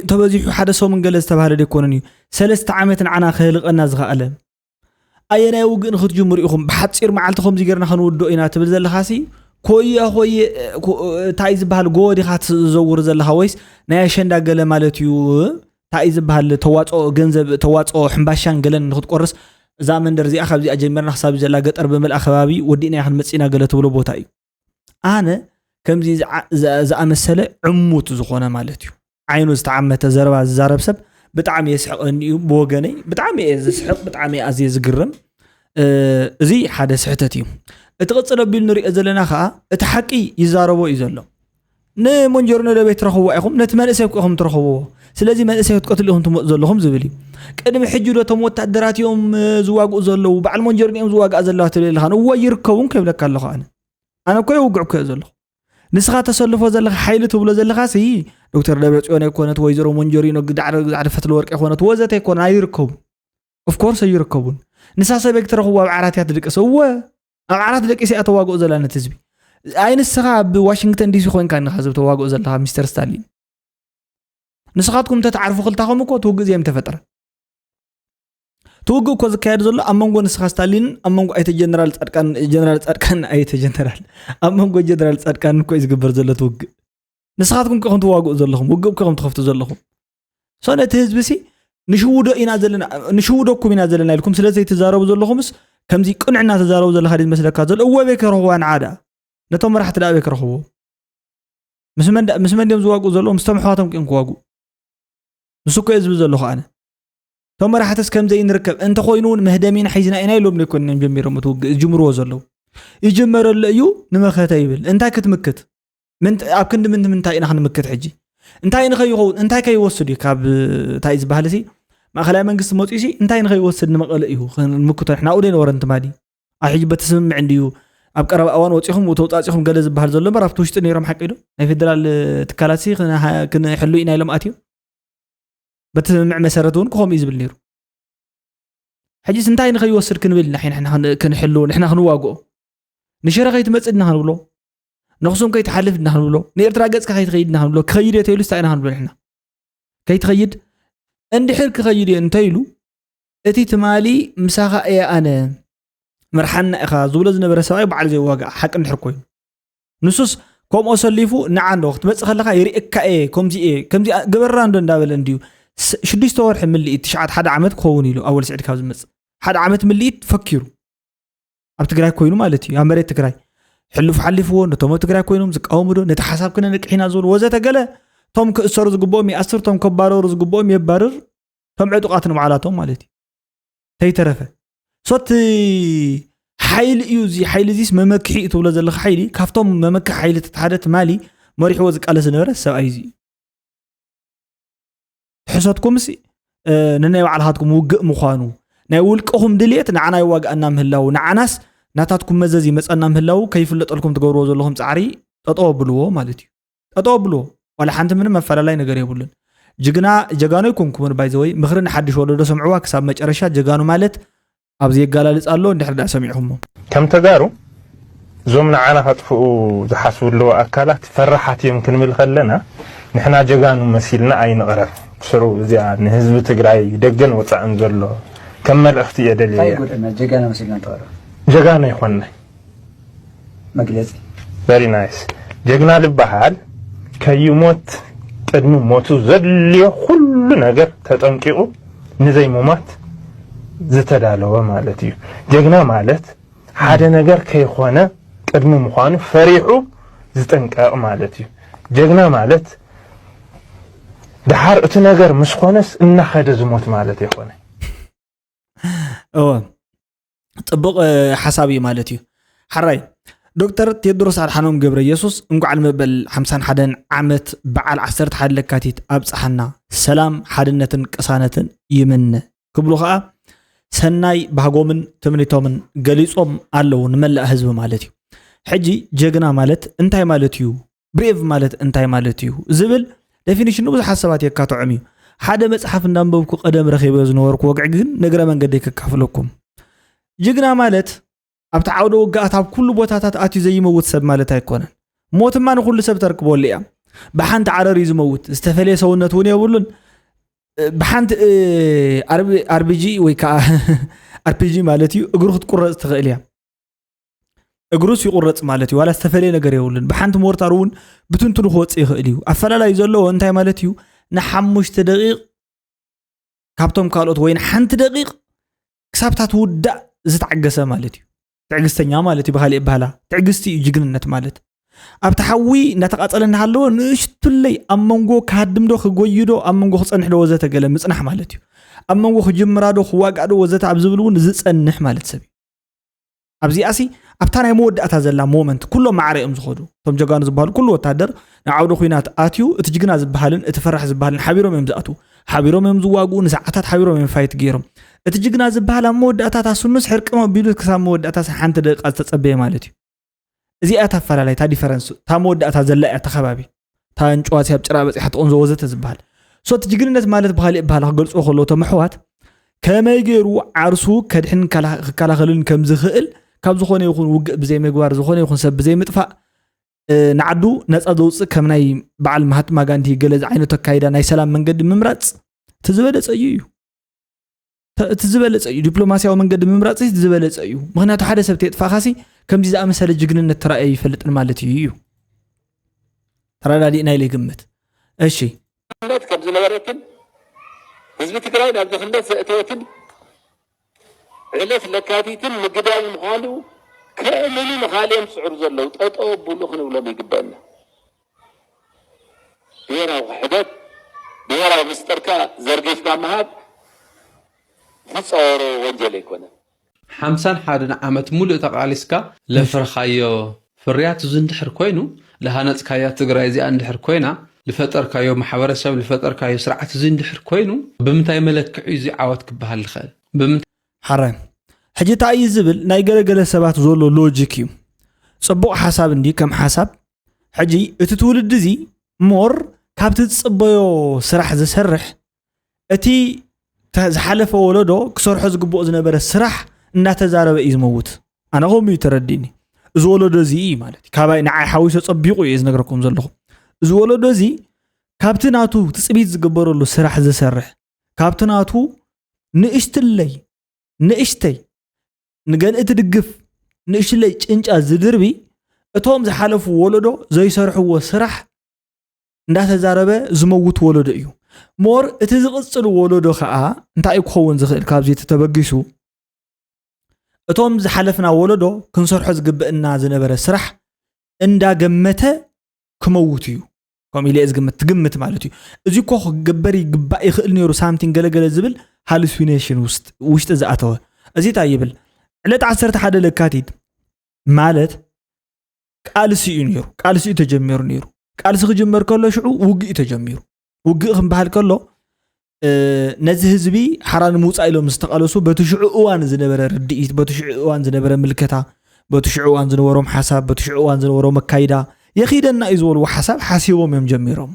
ተበዚሑ ሓደ ሰሙን ገለ ዝተባሃለ ደይኮነን እዩ ሰለስተ ዓመት ንዓና ክህልቀና ዝኸኣለ ኣየናይ ውግእ ንክትጅምሩ ኢኹም ብሓፂር መዓልቲ ከምዚ ጌርና ከንውድኦ ኢና ትብል ዘለኻሲ ኮየ ኮየ እንታይ ዝበሃል ጎወ ዲኻ ትዘውር ዘለኻ ወይስ ናይ ኣሸንዳ ገለ ማለት እዩ እንታይ ዝበሃል ተዋፅኦ ገንዘብ ተዋፅኦ ሕምባሻን ገለን ንክትቆርስ እዛ መንደር እዚኣ ካብዚኣ ጀሚርና ክሳብ ዘላ ገጠር ብምልኣ ከባቢ ወዲእና ክንመፅና ገለ ትብሎ ቦታ እዩ ኣነ ከምዚ ዝኣመሰለ ዕሙት ዝኾነ ማለት እዩ ዓይኑ ዝተዓመተ ዘረባ ዝዛረብ ሰብ ብጣዕሚ የስሕቀኒ እዩ ብወገነይ ብጣዕሚ እየ ዝስሕቅ ብጣዕሚ ኣዝየ ዝግርም እዚ ሓደ ስሕተት እዩ እቲ ቅፅል ኣቢሉ ንሪኦ ዘለና ከዓ እቲ ሓቂ ይዛረቦ እዩ ዘሎ ንሞንጀርኖ ለቤት ትረኽብዋ ኢኹም ነቲ መንእሰይ ኢኹም ትረኽብዎ ስለዚ መንእሰይ ክትቀትሉ ኢኹም ትመፁ ዘለኹም ዝብል እዩ ቅድሚ ሕጂ ዶ እቶም ወታደራት እዮም ዝዋግኡ ዘለዉ በዓል ሞንጀርኖ እዮም ዝዋግኣ ዘለዋ ትብል ኣለኻ እወ ይርከቡ ከይብለካ ኣለኹ ኣነ ኣነ እኮ የውግዕ እኮ ዘለኹ ንስኻ ተሰልፎ ዘለኻ ሓይሊ ትብሎ ዘለኻ ሲ ዶክተር ደብረፅዮን ኣይኮነት፣ ወይዘሮ ሞንጆሪኖ ግዳዕደ ግዳዕደ ፈትለ ወርቂ ኣይኮነት፣ ወዘተ ኣይኮነ ኣይርከቡ። ኦፍኮርስ ኣይርከቡን። ንሳ ሰበይ ክትረኽቡ ኣብ ዓራት እያ ትድቅስ። እወ ኣብ ዓራት ደቂስ እያ ተዋግኦ ዘላ ነቲ ህዝቢ። ኣይ ንስኻ ኣብ ዋሽንግተን ዲሲ ኮይንካ ንኻ ዝብ ተዋግኦ ዘለኻ ሚስተር ስታሊን። ንስኻትኩም እንተትዓርፉ ክልታኹም እኮ ትውግእ ዘየም ተፈጠረ። ትውግእ እኮ ዝካየድ ዘሎ ኣብ መንጎ ንስኻ ስታሊንን ኣብ መንጎ ኣይተ ጀነራል ፃድቃን፣ ጀነራል ፃድቃን ኣይተ ጀነራል፣ ኣብ መንጎ ጀነራል ፃድቃን እኮ እዩ ዝግበር ዘሎ ትውግእ። ንስኻትኩም ከኹም ትዋግኡ ዘለኹም፣ ውግእ ከኹም ትኸፍቱ ዘለኹም። ሶ ነቲ ህዝቢ ሲ ንሽውዶ ኢና ዘለና፣ ንሽውደኩም ኢና ዘለና ኢልኩም ስለ ዘይትዛረቡ ዘለኹምስ ከምዚ ቅኑዕ እናተዛረቡ ዘለኻ ድዩ ዝመስለካ ዘሎ? እወ ቤት ክረኽብዋ ንዓዳ ነቶም መራሕቲ ደኣ ቤት ክረኽብዎ። ምስ መን ዳ- ምስ መን ድዮም ዝዋግኡ ዘለዉ? ምስቶም ኣሕዋቶም ቂም ክዋግኡ። ንሱ እኮ እየ ዝብል ዘለኹ ኣነ። እቶም መራሕትስ ከም ዘይንርከብ እንተኾይኑ እውን መህደሚና ሒዝና ኢና ኢሎም ኣይኮንን ጀሚሮም እቲ ውግእ ዝጅምርዎ ዘለዉ። ይጅመረሎ እዩ ንመኸተ ይብል። እንታይ ክትምክት? ምንት- ኣብ ክንዲ ምንት ምንታይ ኢና ክንምክት ሕጂ? እንታይ ንኸይኸውን እንታይ ከይወስድ እዩ? ካብ እንታይ ዝበሃል ሲ ማእኸላይ መንግስቲ መፅኡ ሲ እንታይ ንኸይወስድ ንመቐለ እዩ ክንምክቶ ንሕና ኣብኡ ደይነበረን ትማሊ። ኣብ ሕጂ በቲ ስምምዕ እንድዩ ኣብ ቀረባ እዋን ወፂኹም ተውፃፂኹም ገለ ዝበሃል ዘሎ እምበር ኣብቲ ውሽጢ ነይሮም ሓቂ ዶ? ናይ ፌደራል ትካላት ሲ ክን- ክን- ክንሕሉ ኢና ኢሎም ኣትዮም። በቲ ስምምዕ መሰረት እውን ክኸምኡ እዩ ዝብል ነይሩ። ሕጂስ እንታይ ንኸይወስድ ክንብል ኢና ንሕና ክን- ክንሕሉ ንሕና ክንዋግኦ? ንሽረ ከይትመፅእ ድና ክንብሎ? ነኽሱም ከይትሓልፍ ድና ክንብሎ? ንኤርትራ ገፅካ ከይትኸይድ ድና ክንብሎ? ክኸይድ እየ ተይሉ ስታይ ኢና ክንብሎ ንሕና? ከይትኸይድ እንድሕር ክኸይድ እየ እንተይሉ እቲ ትማሊ ምሳኻ እየ ኣነ መርሓና ኢኻ ዝብሎ ዝነበረ ሰብኣይ በዓል ዘይዋጋእ ሓቂ እንድሕር ኮይኑ ንሱስ ከምኡ ሰሊፉ ንዓ እንዶ ክትመፅእ ከለኻ ይርእካ እየ ከምዚ እየ ከምዚ ግበራ እንዶ እንዳበለ እንድዩ ስ- ሽዱሽተ ወርሒ ምልኢት ትሽዓት ሓደ ዓመት ክኸውን ኢሉ ኣወል ስዒድ ካብ ዝመፅእ ሓደ ዓመት ምልኢት ፈኪሩ ኣብ ትግራይ ኮይኑ ማለት እዩ ኣብ መሬት ትግራይ ሕሉፍ ሓሊፍዎ ነቶም ኣብ ትግራይ ኮይኖም ዝቃወሙ ዶ ነቲ ሓሳብ ክነንቅሕ ኢና ዝብሉ ወዘተ ገለ ቶም ክእሰሩ ዝግብኦም ይኣስር ቶም ከባረሩ ዝግብኦም የባርር ከም ዕጡቃት ንባዕላቶም ማለት እዩ ተይተረፈ ሶቲ ሓይሊ እዩ እዚ ሓይሊ እዚስ መመክሒ እዩ ትብሎ ዘለካ ሓይሊ ካብቶም መመክሒ ሓይልታት ሓደ ትማሊ መሪሕዎ ዝቃለስ ዝነበረ ሰብኣይ እዚ እዩ ትሕሰትኩምስ ነናይ ባዕልኻትኩም ውግእ ምዃኑ ናይ ውልቅኹም ድልየት ንዓና ይዋግኣና ምህላው ንዓናስ ናታትኩም መዘዝ ይመፀና ምህላው ከይፍለጠልኩም ትገብርዎ ዘለኹም ፃዕሪ ጠጠው ኣብልዎ ማለት እዩ ጠጠው ኣብልዎ ዋላ ሓንቲ ምንም መፈላለይ ነገር የብሉን ጅግና ጀጋኑ ይኮንኩምን ባይዘወይ ምኽሪ ንሓድሽ ወለዶ ሰምዕዋ ክሳብ መጨረሻ ጀጋኑ ማለት ኣብዚ የጋላልፅ ኣሎ እንድሕር ዳ ሰሚዕኹሞ ከም ተጋሩ እዞም ንዓና ከጥፍኡ ዝሓስቡ ኣለዉ ኣካላት ፈራሓት እዮም ክንብል ከለና ንሕና ጀጋኑ መሲልና ኣይንቕረብ ብስሩ እዚኣ ንህዝቢ ትግራይ ደገን ወፃእን ዘሎ ከም መልእኽቲ እየ ደልየ ጀጋኑ ኣይኮንና መግለፂ very nice ጀግና ዝበሃል ከይሞት ቅድሚ ሞቱ ዘድልዮ ኩሉ ነገር ተጠንቂቑ ንዘይሙማት ዝተዳለወ ማለት እዩ። ጀግና ማለት ሓደ ነገር ከይኾነ ቅድሚ ምዃኑ ፈሪሑ ዝጥንቀቕ ማለት እዩ። ጀግና ማለት ደሓር እቲ ነገር ምስ ኾነስ እናኸደ ዝሞት ማለት ኣይኮነ። እወ ፅቡቕ ሓሳብ እዩ ማለት እዩ ሓራይ ዶክተር ቴድሮስ ኣድሓኖም ገብረ ኢየሱስ እንቋዕ ንመበል ሓምሳን ሓደን ዓመት በዓል ዓሰርተ ሓደ ለካቲት ኣብፀሓና ሰላም ሓድነትን ቅሳነትን ይምነ ክብሉ ከዓ ሰናይ ባህጎምን ትምኒቶምን ገሊፆም ኣለዉ ንመላእ ህዝቢ ማለት እዩ ሕጂ ጀግና ማለት እንታይ ማለት እዩ ብሬቭ ማለት እንታይ ማለት እዩ ዝብል ዴፊኒሽኑ ብዙሓት ሰባት የካትዖም እዩ ሓደ መፅሓፍ እንዳንበብኩ ቀደም ረኺበ ዝነበርኩ ወግዒ ግን ንእግረ መንገደይ ከካፍለኩም ጅግና ማለት ኣብቲ ዓውደ ውግኣት ኣብ ኩሉ ቦታታት ኣትዩ ዘይመውት ሰብ ማለት ኣይኮነን ሞትማ ንኩሉ ሰብ ተርክበሉ እያ ብሓንቲ ዓረር እዩ ዝመውት ዝተፈለየ ሰውነት እውን የብሉን ብሓንቲ ኣርቢጂ ወይ ከዓ ኣርፒጂ ማለት እዩ እግሩ ክትቁረፅ ትኽእል እያ እግሩስ ይቁረፅ ማለት እዩ ዋላ ዝተፈለየ ነገር የብሉን ብሓንቲ ሞርታር እውን ብትንትኑ ክወፅእ ይኽእል እዩ ኣፈላላይ ዘለዎ እንታይ ማለት እዩ ንሓሙሽተ ደቂቕ ካብቶም ካልኦት ወይ ንሓንቲ ደቂቕ ክሳብታ ትውዳእ ዝተዓገሰ ማለት እዩ ትዕግስተኛ ማለት እዩ ብካሊእ ባህላ ትዕግስቲ እዩ ጅግንነት ማለት ኣብቲ ሓዊ እናተቃፀለ እናሃለወ ንእሽቱለይ ኣብ መንጎ ክሃድም ዶ ክጎዩ ዶ ኣብ መንጎ ክፀንሕ ዶ ወዘተ ገለ ምፅናሕ ማለት እዩ ኣብ መንጎ ክጅምራ ዶ ክዋጋእ ዶ ወዘተ ኣብ ዝብል እውን ዝፀንሕ ማለት ሰብ እዩ ኣብዚኣሲ ኣብታ ናይ መወዳእታ ዘላ ሞመንት ኩሎም ማዕረ እዮም ዝኸዱ እቶም ጀጋኑ ዝበሃሉ ኩሉ ወታደር ናብ ዓውደ ኩናት ኣትዩ እቲ ጅግና ዝበሃልን እቲ ፈራሕ ዝበሃልን ሓቢሮም እዮም ዝኣትዉ ሓቢሮም እዮም ዝዋግኡ ንሰዓታት ሓቢሮም እዮም ፋይት ገይሮም እቲ ጅግና ዝበሃል ኣብ መወዳእታ እታ ስኑስ ሕርቅም ኣቢሉ ክሳብ መወዳእታ ሓንቲ ደቂቃ ዝተፀበየ ማለት እዩ እዚኣ እታ ኣፈላላይ፣ እታ ዲፈረንስ፣ እታ መወዳእታ ዘላ እያ፣ እታ ከባቢ። እታ ኣንጭዋ ኣብ ጭራ በፂሓ ትቕንዞ ወዘተ ዝበሃል። ሶ እቲ ጅግንነት ማለት ብኻሊእ በሃላ ክገልፅዎ ከለዉ እቶም ኣሕዋት፣ ከመይ ገይሩ ዓርሱ ከድሕን ከላ-፣ ክከላኸልን ከም ዝኽእል፣ ካብ ዝኾነ ይኹን ውግእ ብዘይ ምግባር፣ ዝኾነ ይኹን ሰብ ብዘይ ምጥፋእ፣ እ፣ ንዓዱ ነፃ ዘውፅእ፣ ከም ናይ በዓል ማሃትማ ጋንዲ ገለ ዝዓይነቱ ኣካይዳ ናይ ሰላም መንገዲ ምምራፅ እቲ ዝበለፀ እዩ እዩ። ተ-፣ እቲ ዝበለፀ እዩ። ዲፕሎማስያዊ መንገዲ ምምራፅ እቲ ዝበለፀ እዩ። ምኽንያቱ ሓደ ሰብ ተየጥፋእኻሲ ከምዚ ዝኣመሰለ ጅግንነት ተራእየ ይፈልጥን ማለት እዩ እዩ። ተረዳዲእና ኢለ ይግምት። እሺ። ድኽነት ከም ዝነበረትን ህዝቢ ትግራይ ናብ ድኽነት ዘእተወትን ዕለት ለካቲትን ምግዳል ምዃኑ ከእምኑ ንኻልኦም ዝፅዕሩ ዘለዉ ጠጠው ኣብሉ ክንብሎም ይግበአና። ብሄራዊ ክሕደት፣ ብሄራዊ ምስጢርካ ዘርጊፍካ ምሃብ ዝፀወሮ ወንጀል ኣይኮነን። ሓምሳን ሓደን ዓመት ሙሉእ ተቓሊስካ ለፍረኻዮ ፍርያት እዚ እንድሕር ኮይኑ፣ ለሃነፅካያ ትግራይ እዚኣ እንድሕር ኮይና፣ ልፈጠርካዮ ማሕበረሰብ፣ ልፈጠርካዮ ስርዓት እዚ እንድሕር ኮይኑ፣ ብምንታይ መለክዕ እዩ እዚ ዓወት ክበሃል ልኽእል? ብምንታይ? ሓራይ። ሕጂ እንታይ እዩ ዝብል ናይ ገለገለ ሰባት ዘሎ ሎጂክ እዩ። ፅቡቕ ሓሳብ እንዲ ከም ሓሳብ። ሕጂ እቲ ትውልዲ እዚ ሞር ካብቲ ዝፅበዮ ስራሕ ዝሰርሕ፣ እቲ ተ-፣ ዝሓለፈ ወለዶ ክሰርሖ ዝግብኦ ዝነበረ ስራሕ እንዳተዛረበ እዩ ዝመውት። ኣነ ከምኡ እዩ ተረዲእኒ። እዚ ወለዶ እዚ እዩ ማለት እዩ። ካባይ ንዓይ ሓዊሱ ጸቢቑ እየ ዝነግረኩም ዘለኹ። እዚ ወለዶ እዚ ካብቲ ናቱ ትጽቢት ዝግበረሉ ስራሕ ዝሰርሕ፣ ካብቲ ናቱ ንእሽትለይ፣ ንእሽተይ፣ ንገንኢ ትድግፍ፣ ንእሽትለይ ጭንጫ ዝድርቢ፣ እቶም ዝሓለፉ ወለዶ ዘይሰርሕዎ ስራሕ እንዳተዛረበ ዝመውት ወለዶ እዩ። ሞር እቲ ዝቕፅል ወለዶ ከዓ እንታይ እዩ ክኸውን ዝኽእል? ካብዚ ተተበጊሱ እቶም ዝሓለፍና ወለዶ ክንሰርሖ ዝግብእና ዝነበረ ስራሕ እንዳገመተ ክመውት እዩ። ከምኡ ኢለ እየ ዝግምት፣ ትግምት ማለት እዩ። እዚ እኮ ክግበር ይግባእ ይኽእል ነይሩ ሳምቲንግ ገለገለ ዝብል ሃሉሲኔሽን ውሽጢ ዝኣተወ። እዚ እንታይ ይብል? ዕለት ዓሰርተ ሓደ ለካቲት ማለት ቃልሲ እዩ ነይሩ። ቃልሲ እዩ ተጀሚሩ ነይሩ። ቃልሲ ክጅመር ከሎ ሽዑ ውግእ እዩ ተጀሚሩ። ውግእ ክንበሃል ከሎ፣ እ፣ ነዚ ህዝቢ ሓራ ንምውፃእ ኢሎም ዝተቓለሱ በቲ ሽዑ እዋን ዝነበረ ርድኢት፣ በቲ ሽዑ እዋን ዝነበረ ምልከታ፣ በቲ ሽዑ እዋን ዝነበሮም ሓሳብ፣ በቲ ሽዑ እዋን ዝነበሮም ኣካይዳ፣ የኺደና እዩ ዝበልዎ ሓሳብ ሓሲቦም እዮም ጀሚሮም።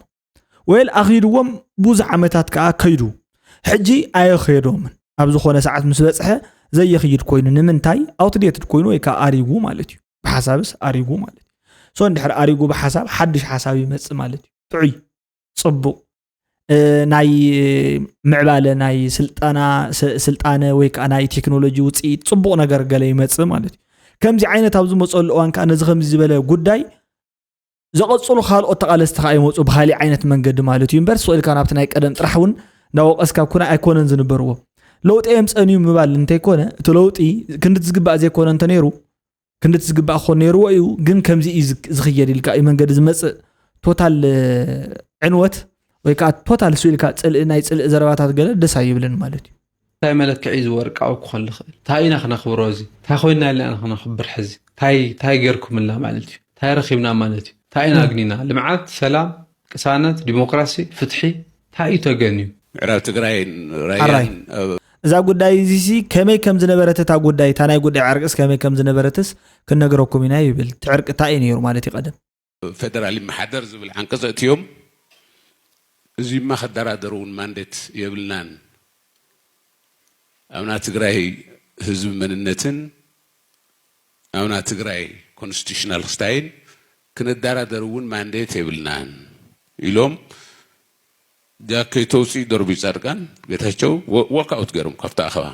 ወይል ኣኺድዎም ብዙሕ ዓመታት ከዓ ከይዱ። ሕጂ ኣየኸየዶምን። ኣብ ዝኾነ ሰዓት ምስ በፅሐ ዘየኽይድ ኮይኑ ንምንታይ ኣውትዴትድ ኮይኑ ወይ ከዓ ኣሪጉ ማለት እዩ። ብሓሳብስ ኣሪጉ ማለት እዩ። ሶ እንድሕር ኣሪጉ ብሓሳብ ሓድሽ ሓሳብ ይመፅእ ማለት እዩ። ጥዑይ፣ ፅቡቕ፣ እ፣ ናይ ምዕባለ ናይ ስልጠና ስ-፣ ስልጣነ ወይ ከዓ ናይ ቴክኖሎጂ ውፅኢት ፅቡቕ ነገር ገለ ይመፅእ ማለት እዩ። ከምዚ ዓይነት ኣብ ዝመፀሉ እዋን ከዓ ነዚ ከምዚ ዝበለ ጉዳይ ዘቐፅሉ ካልኦት ተቓለስቲ ከዓ ይመፁ ብካሊእ ዓይነት መንገዲ ማለት እዩ። እምበር ስቕ ኢልካ ናብቲ ናይ ቀደም ጥራሕ እውን እንዳወቐስካ ኩና ኣይኮነን ዝንበርዎ። ለውጢ የምፀን እዩ ምባል እንተይኮነ እቲ ለውጢ ክንድቲ ዝግባእ ዘይኮነ እንተነይሩ ክንድቲ ዝግባእ ክኾን ነይርዎ እዩ፣ ግን ከምዚ እዩ ዝክ-፣ ዝኽየድ ኢልካ እዩ መንገዲ ዝመፅእ። ቶታል፣ እ፣ ዕንወት ወይ ከዓ ቶታል ስኢልካ ፅልኢ ናይ ፅልኢ ዘረባታት ገለ ደስ ኣይብልን ማለት እዩ። እንታይ መለክዒ እዩ እዚ ወርቃዊ ክኾን ዝኽእል? እንታይ ኢና ክነኽብሮ እዚ? እንታይ ኮይና ኢልና ኢና ክነኽብር ሕዚ? እንታይ እንታይ ገይርኩምልና ማለት እዩ? እንታይ ረኺብና ማለት እዩ? እንታይ ኢና ኣግኒና? ልምዓት፣ ሰላም፣ ቅሳነት፣ ዲሞክራሲ፣ ፍትሒ እንታይ እዩ ተገንዩ? ምዕራብ ትግራይን ሓራይ። ራያን ኣብ እዛ ጉዳይ እዚሲ ከመይ ከም ዝነበረት እታ ጉዳይ፣ እታ ናይ ጉዳይ ዕርቅስ ከመይ ከም ዝነበረትስ ክንነግረኩም ኢና ይብል። እቲ ዕርቂ እንታይ እዩ ነይሩ ማለት እዩ ቀደም? ፌደራል ይመሓደር ዝብል ዓንቀፅ ኣእትዮም እዚማ ከደራደሩ እውን ማንዴት የብልናን። ኣብና ትግራይ ህዝቢ መንነትን ኣብና ትግራይ ኮንስቲቱሽናል ክስታይን ክነደራደር እውን ማንዴት የብልናን ኢሎም ጃኬት ተውፅኢ ደርቢ ፃድቃን ጌታቸው ወ- ዎክ ኣውት ገይሮም ካብቲ ኣኸባ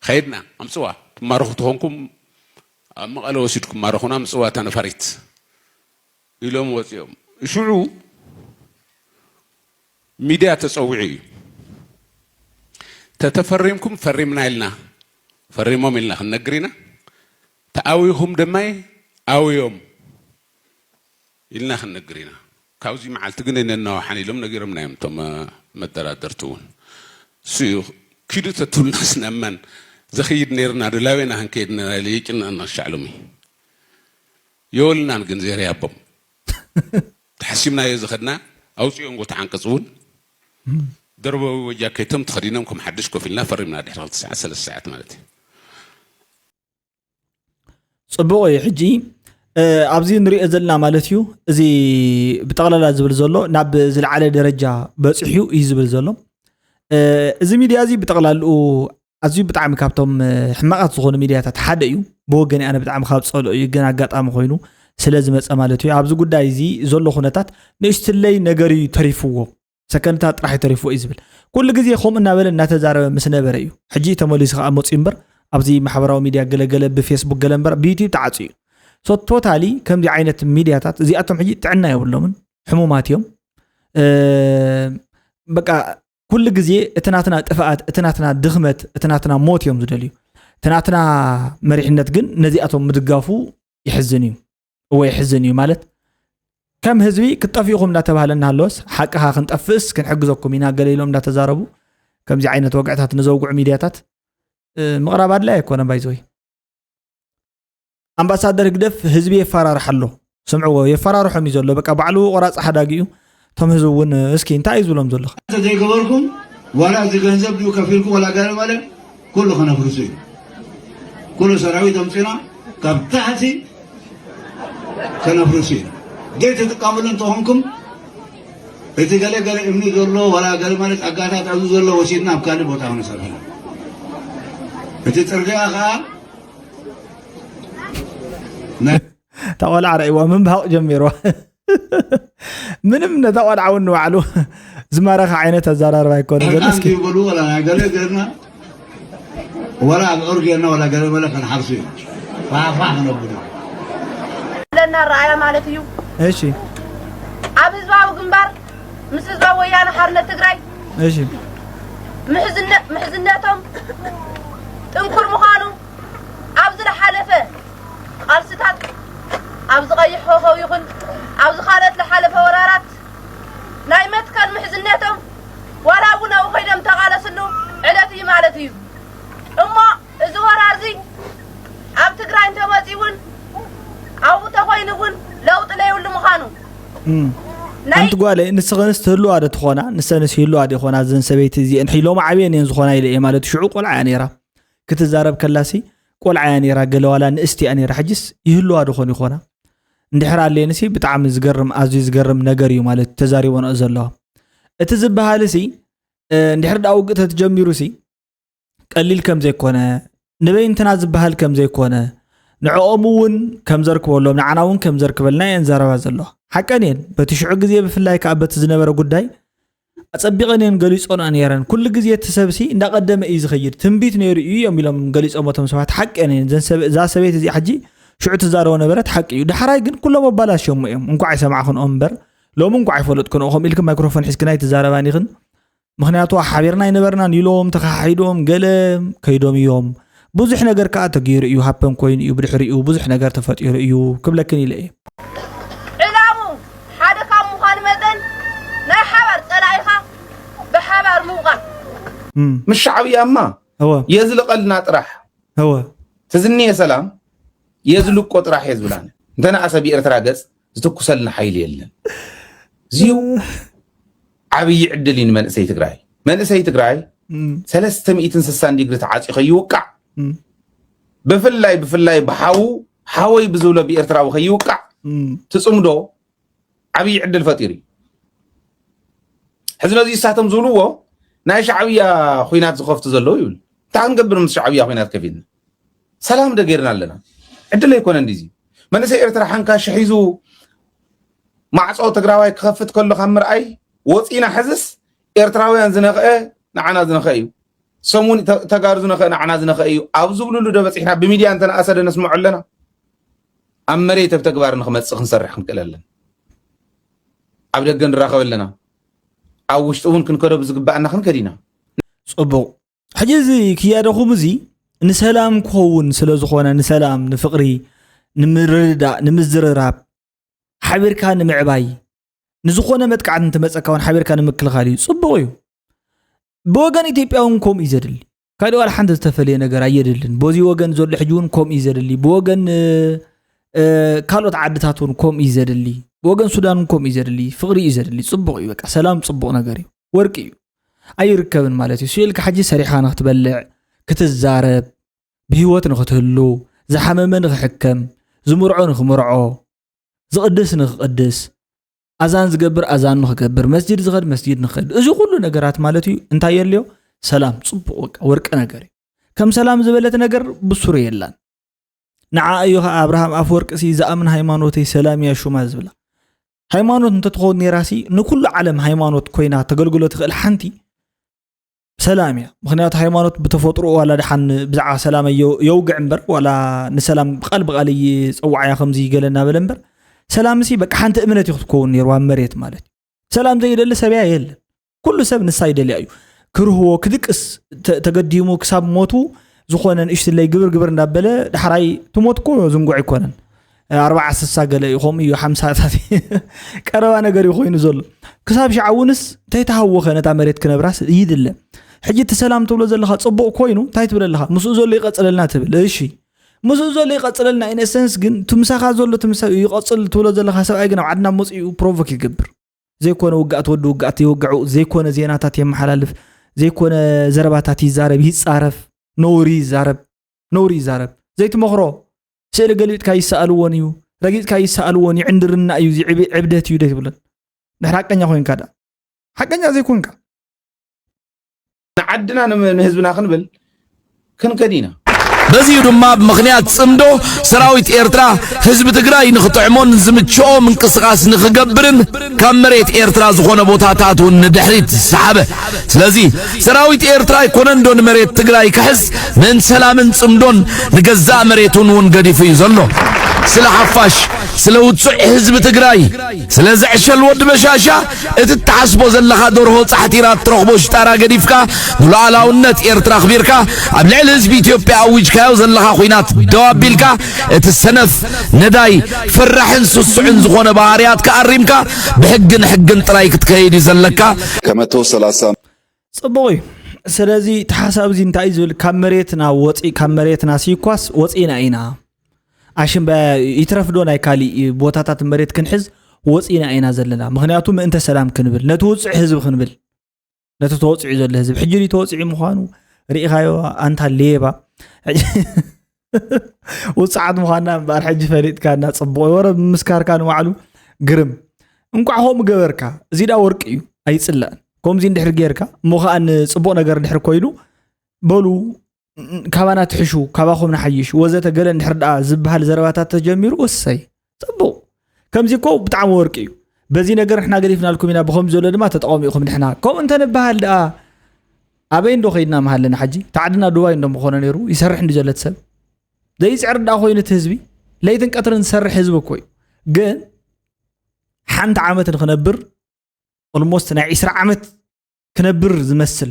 ከይድና ኣምፅዋ ትማረኹ ተኾንኩም ኣብ መቐለ ወሲድኩም ማረኹና ኣምፅዋ እታ ነፋሪት ኢሎም ወፂኦም ሽዑ ሚድያ ተፀዊዑ እዩ ተተፈሪምኩም ፈሪምና ኢልና ፈሪሞም ኢልና ክንነግር ኢና ተኣዊኹም ደማይ ኣውዮም ኢልና ክንነግር ኢና ካብዚ መዓልቲ ግን ነናዋሓን ኢሎም ነጊሮምና እዮም እቶም መደራደርቲ እውን እሱ እዩ ኪዱ ተትብልና ስናማን ዘኽይድ ነይርና ዶ ላበይና ክንከይድ ነና ኢለ ይጭነቕና ሻዕሎሚ የወልናን ግን ዜር ያቦም ተሓሲምናዮ ዝኸድና ኣውፅኦም ጎተ ዓንቀፅ እውን ደርበዊ ወጃኬቶም ተኸዲኖም ከም ሓድሽ ኮፍ ኢልና ፈሪምና ድሕሪ ክልተ ሰዓት ሰለስተ ሰዓት ማለት እዩ ፅቡቕ እዩ ሕጂ ኣብዚ ንሪኦ ዘለና ማለት እዩ። እዚ ብጠቕላላ ዝብል ዘሎ ናብ ዝለዓለ ደረጃ በፂሑ እዩ ዝብል ዘሎ። እዚ ሚድያ እዚ ብጠቕላልኡ ኣዝዩ ብጣዕሚ ካብቶም ሕማቓት ዝኾኑ ሚድያታት ሓደ እዩ። ብወገን ኣነ ብጣዕሚ ካብ ፀልኦ እዩ፣ ግን ኣጋጣሚ ኮይኑ ስለ ዝመፀ ማለት እዩ። ኣብዚ ጉዳይ እዚ ዘሎ ኩነታት ንእሽትለይ ነገር እዩ ተሪፍዎ፣ ሰከንድታት ጥራሕ እዩ ተሪፍዎ እዩ ዝብል። ኩሉ ግዜ ከምኡ እናበለ እናተዛረበ ምስ ነበረ እዩ ሕጂ ተመሊሱ ከዓ መፅኡ እምበር፣ ኣብዚ ማሕበራዊ ሚድያ ገለገለ ብፌስቡክ ገለ እምበር ብዩቲዩብ ተዓፅዩ እዩ። ሶ ቶታሊ ከምዚ ዓይነት ሚድያታት እዚኣቶም ሕጂ ጥዕና የብሎምን፣ ሕሙማት እዮም። በቃ ኩሉ ግዜ እቲ ናትና ጥፍኣት፣ እቲ ናትና ድኽመት፣ እቲ ናትና ሞት እዮም ዝደልዩ። እቲ ናትና መሪሕነት ግን ነዚኣቶም ምድጋፉ ይሕዝን እዩ። እወ፣ ይሕዝን እዩ ማለት ከም ህዝቢ ክትጠፍኡ ኢኹም እናተባህለ እናሃለወስ ሓቅኻ ክንጠፍእስ ክንሕግዘኩም ኢና ገለ ኢሎም እናተዛረቡ ከምዚ ዓይነት ወግዕታት ንዘውግዑ ሚድያታት ምቕራብ ኣድላይ ኣይኮነን። ባይዘወይ ኣምባሳደር ህግደፍ ህዝቢ የፈራርሕ ኣሎ። ስምዕዎ፣ የፈራርሖም እዩ ዘሎ። በቃ ባዕሉ ቆራፂ ሓዳጊ እዩ። እቶም ህዝቢ እውን እስኪ እንታይ እዩ ዝብሎም ዘሎ? እንተ ዘይገበርኩም ዋላ እዚ ገንዘብ ድዩ ከፊልኩም ዋላ ገለ መለ ኩሉ ከነፍርሱ እዩ። ኩሉ ሰራዊት ኣምፂና ካብ ታሕቲ ከነፍርሱ እዩ። ዘይትጥቀምሉ እንተኾንኩም እቲ ገለ ገለ እምኒ ዘሎ ዋላ ገለ መለ ጸጋታት ኣብዚ ዘሎ ወሲድና ኣብ ካልእ ቦታ ክንሰርሖ። እቲ ጽርግያ ከዓ እታ ቆልዓ ረእይዋ ምንባቕ ጀሚርዋ። ምንም ነታ ቆልዓ እውን ንባዕሉ ዝማረኸ ዓይነት ኣዘራርባ ኣይኮነ ዘሎ። እስኪ ይበሉ ወላ ናይ ገለ ገርና ወላ ኣብ ዑር ገርና ወላ ገለ መለ ከንሓርሱ እዩ። ፋፋ ክነብሉ ኣለና ረኣያ ማለት እዩ። እሺ ኣብ ህዝባዊ ግንባር ምስ ህዝባዊ ወያነ ሓርነት ትግራይ እሺ ምሕዝነ- ምሕዝነቶም ጥንኩር ምዃኑ ኣብ ዝለሓለፈ ቃልስታት ኣብዚ ቀይሕ ኮኸብ ይኹን ኣብዚ ካልኦት ዝሓለፈ ወራራት ናይ መትከል ምሕዝነቶም ዋላ እውን ኣብኡ ኮይኖም ተቓለስሉ ዕለት እዩ ማለት እዩ። እሞ እዚ ወራር እዚ ኣብ ትግራይ እንተመፂኡ እውን ኣብኡ ተኮይኑ እውን ለውጢ ለይብሉ ምዃኑ ናይ ሓንቲ ጓለይ ንስኽንስ ትህልዋ ዶ ትኾና? ንሰንስ ይህልዋ ዶ ይኾና? እዘን ሰበይቲ እዚአን ሎሚ ዓብየን እየን ዝኾና ኢለ እየ ማለት ሽዑ ቆልዓ እያ ነይራ ክትዛረብ ከላሲ ቆልዓ እያ ነይራ ገለ ዋላ ንእስቲ እያ ነይራ ሕጅስ ይህልዋ ዶ ኾን ይኾና? እንድሕር ኣለየንሲ ብጣዕሚ ዝገርም ኣዝዩ ዝገርም ነገር እዩ ማለት ተዛሪቦንኦ ዘለዋ እቲ ዝበሃል ሲ እንድሕር ዳ ውግእ ተትጀሚሩ ሲ ቀሊል ከም ዘይኮነ ንበይንትና ዝበሃል ከም ዘይኮነ ንዕኦም እውን ከም ዘርክበሎም ንዓና እውን ከም ዘርክበልና እየን ዘረባ ዘለዋ ሓቀን እየን በቲ ሽዑ ግዜ ብፍላይ ከዓ በቲ ዝነበረ ጉዳይ ኣፀቢቐን እየን ገሊፆንኦ ነይረን ኩሉ ግዜ እቲ ሰብሲ እንዳቀደመ እዩ ዝኸይድ ትንቢት ነይሩ እዩ እዮም ኢሎም ገሊፆም እቶም ሰባት ሓቀን እየን እዛ ሰበይቲ እዚኣ ሕጂ ሽዑ ትዛረቦ ነበረት ሓቂ እዩ ዳሕራይ ግን ኩሎም ኣባላሽዮሞ እዮም እንኳዕ ኣይሰማዕክንኦም እምበር ሎሚ እንኳዕ ኣይፈለጥክንኦ ከምኡ ኢልክን ማይክሮፎን ሒዝክን ኣይትዛረባን ኢኽን ምኽንያቱ ሓቢርና ኣይነበርናን ኢሎም ተኻሒዶም ገለ ከይዶም እዮም። ብዙሕ ነገር ከዓ ተገይሩ እዩ፣ ሃፐን ኮይኑ እዩ፣ ብድሕሪኡ ብዙሕ ነገር ተፈጢሩ እዩ ክብለክን ኢለ እየ። ዕላሙ ሓደ ካብ ምዃኑ መጠን ናይ ሓባር ጸላኢኻ ብሓባር ምውቓዕ። እም፣ ምስ ሻዕብያማ እወ፣ የዝልቐልና ጥራሕ። እወ። ትዝንየ ሰላም የዝልቆ ጥራሕ እየ ዝብላነ። እንተነኣሰ ብኤርትራ ገጽ ዝትኩሰልና ሓይሊ የለን። እዚዩ ዓብዪ ዕድል እዩ ንመንእሰይ ትግራይ። መንእሰይ ትግራይ እም። ሰለስተ ሚእትን ስሳን ዲግሪ ተዓፂ ከይውቃዕ እም። ብፍላይ ብፍላይ ብሓዉ ሓወይ ብዝብሎ ብኤርትራዊ ከይውቃዕ እም። ትፅምዶ ዓብዪ ዕድል ፈጢሩ እዩ። ሕዚ ነዚ እሳቶም ዝብልዎ ናይ ሻዕብያ ኹናት ዝኸፍቱ ዘለዉ ይብል። እንታይ ክንገብር ምስ ሻዕብያ ኹናት ከፊልና? ሰላም ዶ ጌርና ኣለና? ዕድል ኣይኮነ እንዲዚ። መንእሰይ ኤርትራ ሓንካሽ ሒዙ ማዕጾ ትግራዋይ ክኸፍት ከሎ ካብ ምርኣይ ወፂና ሕዝስ ኤርትራውያን ዝነኽአ ንዓና ዝነኽአ እዩ። ሰሙን ተ- ተጋሩ ዝነኽአ ንዓና ዝነኽአ እዩ ኣብ ዝብልሉ ዶ በፂሕና ብሚድያ እንተነኣሰ ዶ ነስምዖ ኣለና? ኣብ መሬት ኣብ ተግባር ንክመፅእ ክንሰርሕ ክንክእል ኣለና። ኣብ ደገ ንራኸብ ኣለና። ኣብ ውሽጢ እውን ክንከዶ ብዝግባኣና ክንከድ ኢና። ፅቡቕ ሕጂ እዚ ክያደኹም እዚ ንሰላም ክኸውን ስለ ዝኾነ ንሰላም ንፍቕሪ ንምርድዳእ ንምዝርራብ ሓቢርካ ንምዕባይ ንዝኾነ መጥቃዕቲ እንትመፀካ እውን ሓቢርካ ንምክልኻል እዩ ፅቡቕ እዩ ብወገን ኢትዮጵያ እውን ከምኡ እዩ ዘድሊ ካልእ ዋላ ሓንቲ ዝተፈለየ ነገር ኣየድልን በዚ ወገን ዘሎ ሕጂ እውን ከምኡ እዩ ዘድሊ ብወገን ካልኦት ዓድታት እውን ከምኡ እዩ ዘድሊ ብወገን ሱዳን እውን ከምኡ እዩ ዘድሊ ፍቕሪ እዩ ዘድሊ ፅቡቕ እዩ በቃ ሰላም ፅቡቕ ነገር እዩ ወርቂ እዩ ኣይርከብን ማለት እዩ ስኢልካ ሕጂ ሰሪሕኻ ንክትበልዕ ክትዛረብ ብህይወት ንክትህሉ ዝሓመመ ንክሕከም ዝምርዖ ንኽምርዖ፣ ዝቕድስ ንኽቕድስ፣ ኣዛን ዝገብር ኣዛን ንኽገብር፣ መስጂድ ዝኸድ መስጂድ ንኽኸድ፣ እዚ ኩሉ ነገራት ማለት እዩ። እንታይ የድልዮ? ሰላም። ጽቡቕ፣ በቃ ወርቂ ነገር እዩ። ከም ሰላም ዝበለት ነገር ብሱሩ የላን። ንዓ እዩ ኸዓ ኣብርሃም ኣፈወርቂ ሲ ዝኣምን ሃይማኖተይ ሰላም እያ ሹማ ዝብላ። ሃይማኖት እንተትኸውን ነይራ ሲ ንኩሉ ዓለም ሃይማኖት ኮይና ተገልግሎ ትኽእል ሓንቲ ሰላም እያ። ምኽንያቱ ሃይማኖት ብተፈጥሮ ዋላ ደሓን ብዛዕባ ሰላም የው- የውግዕ እምበር፣ ዋላ ንሰላም ብቓል ብቓል ይጸዋዕ እያ ከምዚ ገለ እናበለ እምበር፣ ሰላም ሲ በቃ ሓንቲ እምነት እዩ ክትከውን ነይሩ ኣብ መሬት ማለት እዩ። ሰላም ዘይደሊ ሰብ እያ የለን። ኩሉ ሰብ ንሳ ይደልያ እዩ። ክርህዎ ክድቅስ ተ- ተገዲሙ ክሳብ ሞቱ ዝኾነ ንእሽትለይ ግብር ግብር እንዳበለ ዳሕራይ ትሞት እኮ ዝንጉዕ ኣይኮነን። ኣርባዓ ስሳ ገለ እዩ፣ ከምኡ እዩ ሓምሳታት ቀረባ ነገር እዩ ኮይኑ ዘሎ። ክሳብ ሽዓ እውንስ እንታይ ተሃወኸ ነታ መሬት ክነብራስ ይድለ። ሕጂ እቲ ሰላም ትብሎ ዘለኻ ጽቡቕ ኮይኑ እንታይ ትብል ኣለኻ? ምስኡ ዘሎ ይቐጽለልና ትብል። እሺ ምስኡ ዘሎ ይቐጽለልና፣ in a sense ግን እቲ ምሳኻ ዘሎ እቲ ምሳ ይቐጽል ትብሎ ዘለኻ ሰብኣይ ግን ኣብ ዓድና መጺኡ ፕሮቮክ ይገብር። ዘይኮነ ውግኣት ወዲ ውግኣት የውግዑ፣ ዘይኮነ ዜናታት የመሓላልፍ፣ ዘይኮነ ዘረባታት ይዛረብ፣ ይጻረፍ፣ ነውሪ ይዛረብ፣ ነውሪ ይዛረብ። ዘይትመኽሮ ስእሊ ገልቢጥካ ይሰኣልዎን እዩ፣ ረጊጽካ ይሰኣልዎን እዩ፣ ዕንድርና እዩ፣ እዚ ዕብ- ዕብደት እዩ ደይትብለን። ድሕሪ ሓቀኛ ኮይንካ ደኣ ሓቀኛ ዘይኮንካ ንዓድና ንም- ንህዝብና ክንብል ክንከድ ኢና። በዚኡ ድማ ብምኽንያት ጽምዶ ሰራዊት ኤርትራ ህዝቢ ትግራይ ንኽጥዕሞን ዝምችኦ ምንቅስቓስ ንኽገብርን ካብ መሬት ኤርትራ ዝኾነ ቦታታት እውን ንድሕሪት ዝሰሓበ። ስለዚ ሰራዊት ኤርትራ ኣይኮነን ዶ ንመሬት ትግራይ ክሕዝ ምእንቲ ሰላምን ጽምዶን ንገዛእ መሬቱን እውን ገዲፉ እዩ ዘሎ። ስለ ሓፋሽ፣ ስለ ውጹዕ ህዝቢ ትግራይ፣ ስለ ዘዕሸል ወዲ በሻሻ እቲ እትሓስቦ ዘለኻ ደርሆ ጻሕቲራ እትረኽቦ ሽጣራ ገዲፍካ ንሉዓላውነት ኤርትራ ኣኽቢርካ ኣብ ልዕሊ ህዝቢ ኢትዮጵያ ኣዊጅካዮ ዘለኻ ኹናት ደው ኣቢልካ እቲ ሰነፍ ነዳይ ፈራሕን ስሱዕን ዝኾነ ባህርያትካ ኣሪምካ ብሕግን ሕግን ጥራይ ክትከይድ እዩ ዘለካ። ከመቶ ሰላሳ ጽቡቕ እዩ። ስለዚ እቲ ሓሳብ እዚ እንታይ እዩ ዝብል? ካብ መሬትና ወፂ ካብ መሬትና ሲኳስ ወፂና ኢና። ኣሽምባ ይትረፍዶ ናይ ካሊእ ቦታታት መሬት ክንሕዝ ወፂና ኢና ዘለና። ምክንያቱ ምእንተ ሰላም ክንብል ነቲ ውፅዕ ህዝቢ ክንብል ነቲ ተወፂዑ ዘሎ ህዝቢ ሕጂ ድዩ ተወፂዑ ምኳኑ ርኢኻዮ? ኣንታ ሌባ ውፅዓት ምኳንና እምበኣር ሕጂ ፈሊጥካ እና ፅቡቅ ወረ ምስካርካ ንባዕሉ ግርም። እንኳዕ ከምኡ ገበርካ። እዚ ዳ ወርቂ እዩ ኣይፅላእን። ከምዚ እንድሕር ጌርካ እሞ ከዓ ንፅቡቅ ነገር እንድሕር ኮይኑ በሉ ካባና ትሕሹ፣ ካባኹም ንሓይሽ ወዘተ ገለ እንድሕር ደኣ ዝበሃል ዘረባታት ተጀሚሩ እሰይ ፅቡቕ። ከምዚ እኮ ብጣዕሚ ወርቂ እዩ። በዚ ነገር ንሕና ገዲፍናልኩም ኢና፣ ብኸምዚ ዘሎ ድማ ተጠቐሙ ኢኹም። ንሕና ከምኡ እንተንበሃል ደኣ ኣበይ እንዶ ከይድና ምሃለና? ሓጂ ተዓድና ዱባይ እንዶ ምኾነ ነይሩ። ይሰርሕ እንዲ ዘሎ እቲ ሰብ ዘይፅዕር ደኣ ኮይኑ እቲ ህዝቢ ለይትን ቀትርን ዝሰርሕ ህዝቢ እኮ እዩ። ግን ሓንቲ ዓመት ንክነብር ኦልሞስት ናይ ዒስራ ዓመት ክነብር ዝመስል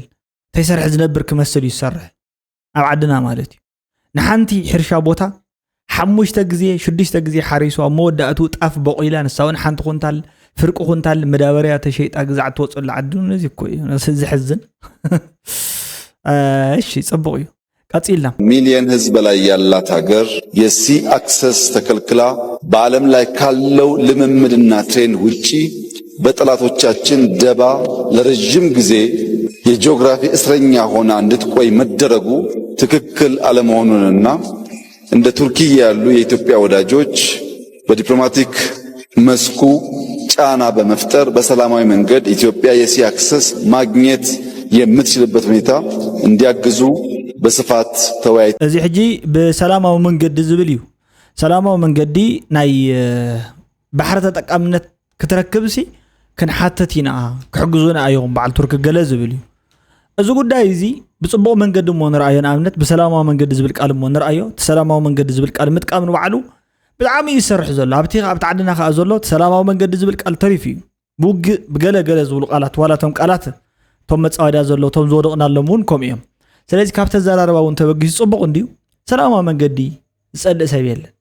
ተይሰርሕ ዝነብር ክመስል እዩ ዝሰርሕ ኣብ ዓድና ማለት እዩ። ንሓንቲ ሕርሻ ቦታ ሓሙሽተ ግዜ ሽዱሽተ ግዜ ሓሪሱ ኣብ መወዳእቱ ጣፍ በቂላ ንሳ እውን ሓንቲ ኩንታል ፍርቂ ኩንታል መዳበርያ ተሸይጣ ግዛዕ ትወፅሉ ዓዲ ነዚ እኮ እዩ ነዚ ዘሕዝን። እሺ ፅቡቅ እዩ። ቀፂልና ሚሊየን ህዝብ በላይ ያላት ሀገር የሲ አክሰስ ተከልክላ በዓለም ላይ ካለው ልምምድና ትሬንድ ውጪ በጠላቶቻችን ደባ ለረዥም ጊዜ የጂኦግራፊ እስረኛ ሆና እንድትቆይ መደረጉ ትክክል አለመሆኑንና እንደ ቱርኪ ያሉ የኢትዮጵያ ወዳጆች በዲፕሎማቲክ መስኩ ጫና በመፍጠር በሰላማዊ መንገድ ኢትዮጵያ የሲ አክሰስ ማግኘት የምትችልበት ሁኔታ እንዲያግዙ በስፋት ተወያይተናል። እዚ ሕጂ ብሰላማዊ መንገዲ ዝብል እዩ። ሰላማዊ መንገዲ ናይ ባሕሪ ተጠቃምነት ክትረክብ ሲ ክንሓትት ኢና ክሕግዙና እዮም በዓል ቱርኪ ገለ ዝብል እዩ። እዚ ጉዳይ እዚ ብፅቡቕ መንገዲ እሞ ንርኣዮ። ንኣብነት ብሰላማዊ መንገዲ ዝብል ቃል እሞ ንርኣዮ። እቲ ሰላማዊ መንገዲ ዝብል ቃል ምጥቃም ንባዕሉ ብጣዕሚ እዩ ዝሰርሕ ዘሎ። ኣብቲ ኣብቲ ዓድና ከዓ ዘሎ እቲ ሰላማዊ መንገዲ ዝብል ቃል ተሪፉ እዩ። ብውግእ ብገለ ገለ ዝብሉ ቃላት ዋላ እቶም ቃላት እቶም መፃወድያ ዘለዉ እቶም ዝወደቕናሎም እውን ከምኡ እዮም። ስለዚ ካብ ተዘራርባ እውን ተበጊሱ ፅቡቕ እንድዩ። ሰላማዊ መንገዲ ዝፀልእ ሰብ የለን።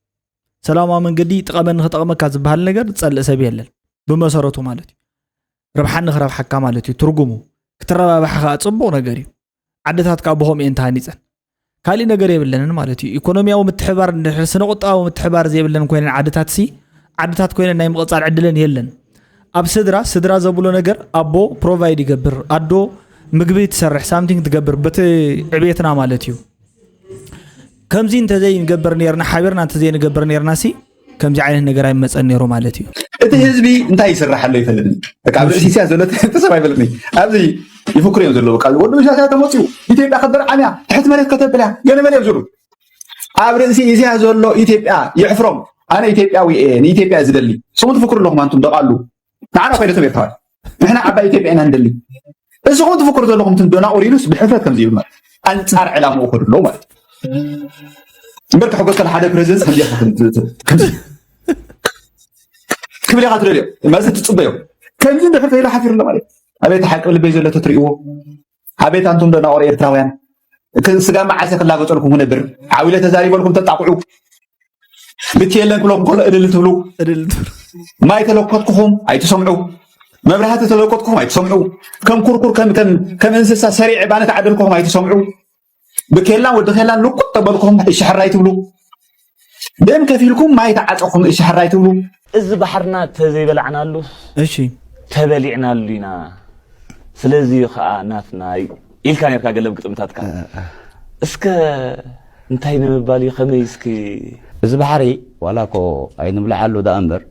ሰላማዊ መንገዲ ይጥቀመኒ ክጠቕመካ ዝበሃል ነገር ዝፀልእ ሰብ የለን። ብመሰረቱ ማለት እዩ። ረብሓኒ ክረብሓካ ማለት እዩ ትርጉሙ። ክትረባባሕ ከዓ ፅቡቕ ነገር እዩ። ዓድታት ከዓ ብኸምኡ እየን ተሃኒፀን። ካሊእ ነገር የብለንን ማለት እዩ። ኢኮኖሚያዊ ምትሕባር እንድሕር ስነ ቁጠባዊ ምትሕባር ዘይብለን ኮይነን ዓድታት ሲ ዓድታት ኮይነን ናይ ምቕፃል ዕድለን የለን። ኣብ ስድራ ስድራ ዘብሎ ነገር ኣቦ ፕሮቫይድ ይገብር፣ ኣዶ ምግቢ ትሰርሕ ሳምቲንግ ትገብር በቲ ዕቤትና ማለት እዩ። ከምዚ እንተዘይንገብር ነርና ሓቢርና እንተዘይንገብር ነርና ሲ ከምዚ ዓይነት ነገር ኣይመፀን ነይሩ ማለት እዩ። እቲ ህዝቢ እንታይ ይስራሕ ኣሎ ይፈልጥኒ። በቃ ኣብዚ ርእሲ ኢሳያስ ዘሎ ተሰብ ኣይፈልጥኒ። ኣብዚ ይፍክሩ እዮም ዘለዉ። በቃ ወዲ ኢሳያስ ተመፅኡ ኢትዮጵያ ከተርዓም እያ፣ ትሕት መሬት ከተብል እያ፣ ገለ መለ እዮም ዝብሉ። ኣብ ርእሲ ኢሳያስ ዘሎ ኢትዮጵያ የሕፍሮም። ኣነ ኢትዮጵያዊ እየ፣ ንኢትዮጵያ ዝደሊ። ስሙ ትፍክሩ ኣለኹም ኣንቱም ደቓሉ። ንዓና ኮይነቶም ኤርትራውያን ንሕና ዓባይ ኢትዮጵያ ኢና ንደሊ። እስኹም ትፍክሩ ዘለኹም ትንዶና ኦሪኑስ ብሕፍረት ከምዚ ይብል ማለት ኣንጻር ዕላምኡ ከድሎ ማለት እምበር ተሕጎስ ከለ ሓደ ፕሬዚደንት ከምዚ ከምዚ ክብል ኢኻ ትደልዮ ማለት ትጽበዮ። ከምዚ እንድሕር ከይሉ ሓፊሩ ኣሎ ማለት ኣቤት ሓቂ ልበይ ዘሎ ተትርእይዎ ኣቤት ኣንቱም ደናቆር ኤርትራውያን ስጋ መዓሰ ክላገጸልኩም ክነብር ዓዊለ ተዛሪበልኩም ተጣቁዑ ብቲ የለን ክብለኩም ከሎ እልል ትብሉ እልል ትብሉ። ማይ ተለኮትኩኹም ኣይትሰምዑ መብራህቲ ተለኮትኩኹም ኣይትሰምዑ ከም ኩርኩር ከም ከም ከም እንስሳ ሰሪዕ ባነ ተዓደልኩኹም ኣይትሰምዑ ብኬላን ወዲ ኬላን ልኩት ተበልኩኹም እሽሕራይ ትብሉ ደም ከፊልኩም ማይ ተዓጠኹም እሽሕራይ ትብሉ እዚ ባሕርና ተዘይበላዕናሉ እሺ ተበሊዕናሉ ኢና። ስለዚ ከዓ ናትና እዩ ኢልካ ነርካ ገለ ግጥምታትካ። እስከ እንታይ ንምባል እዩ ከመይ እስኪ እዚ ባሕሪ ዋላ ኮ ኣይንብልዓሉ ደኣ እምበር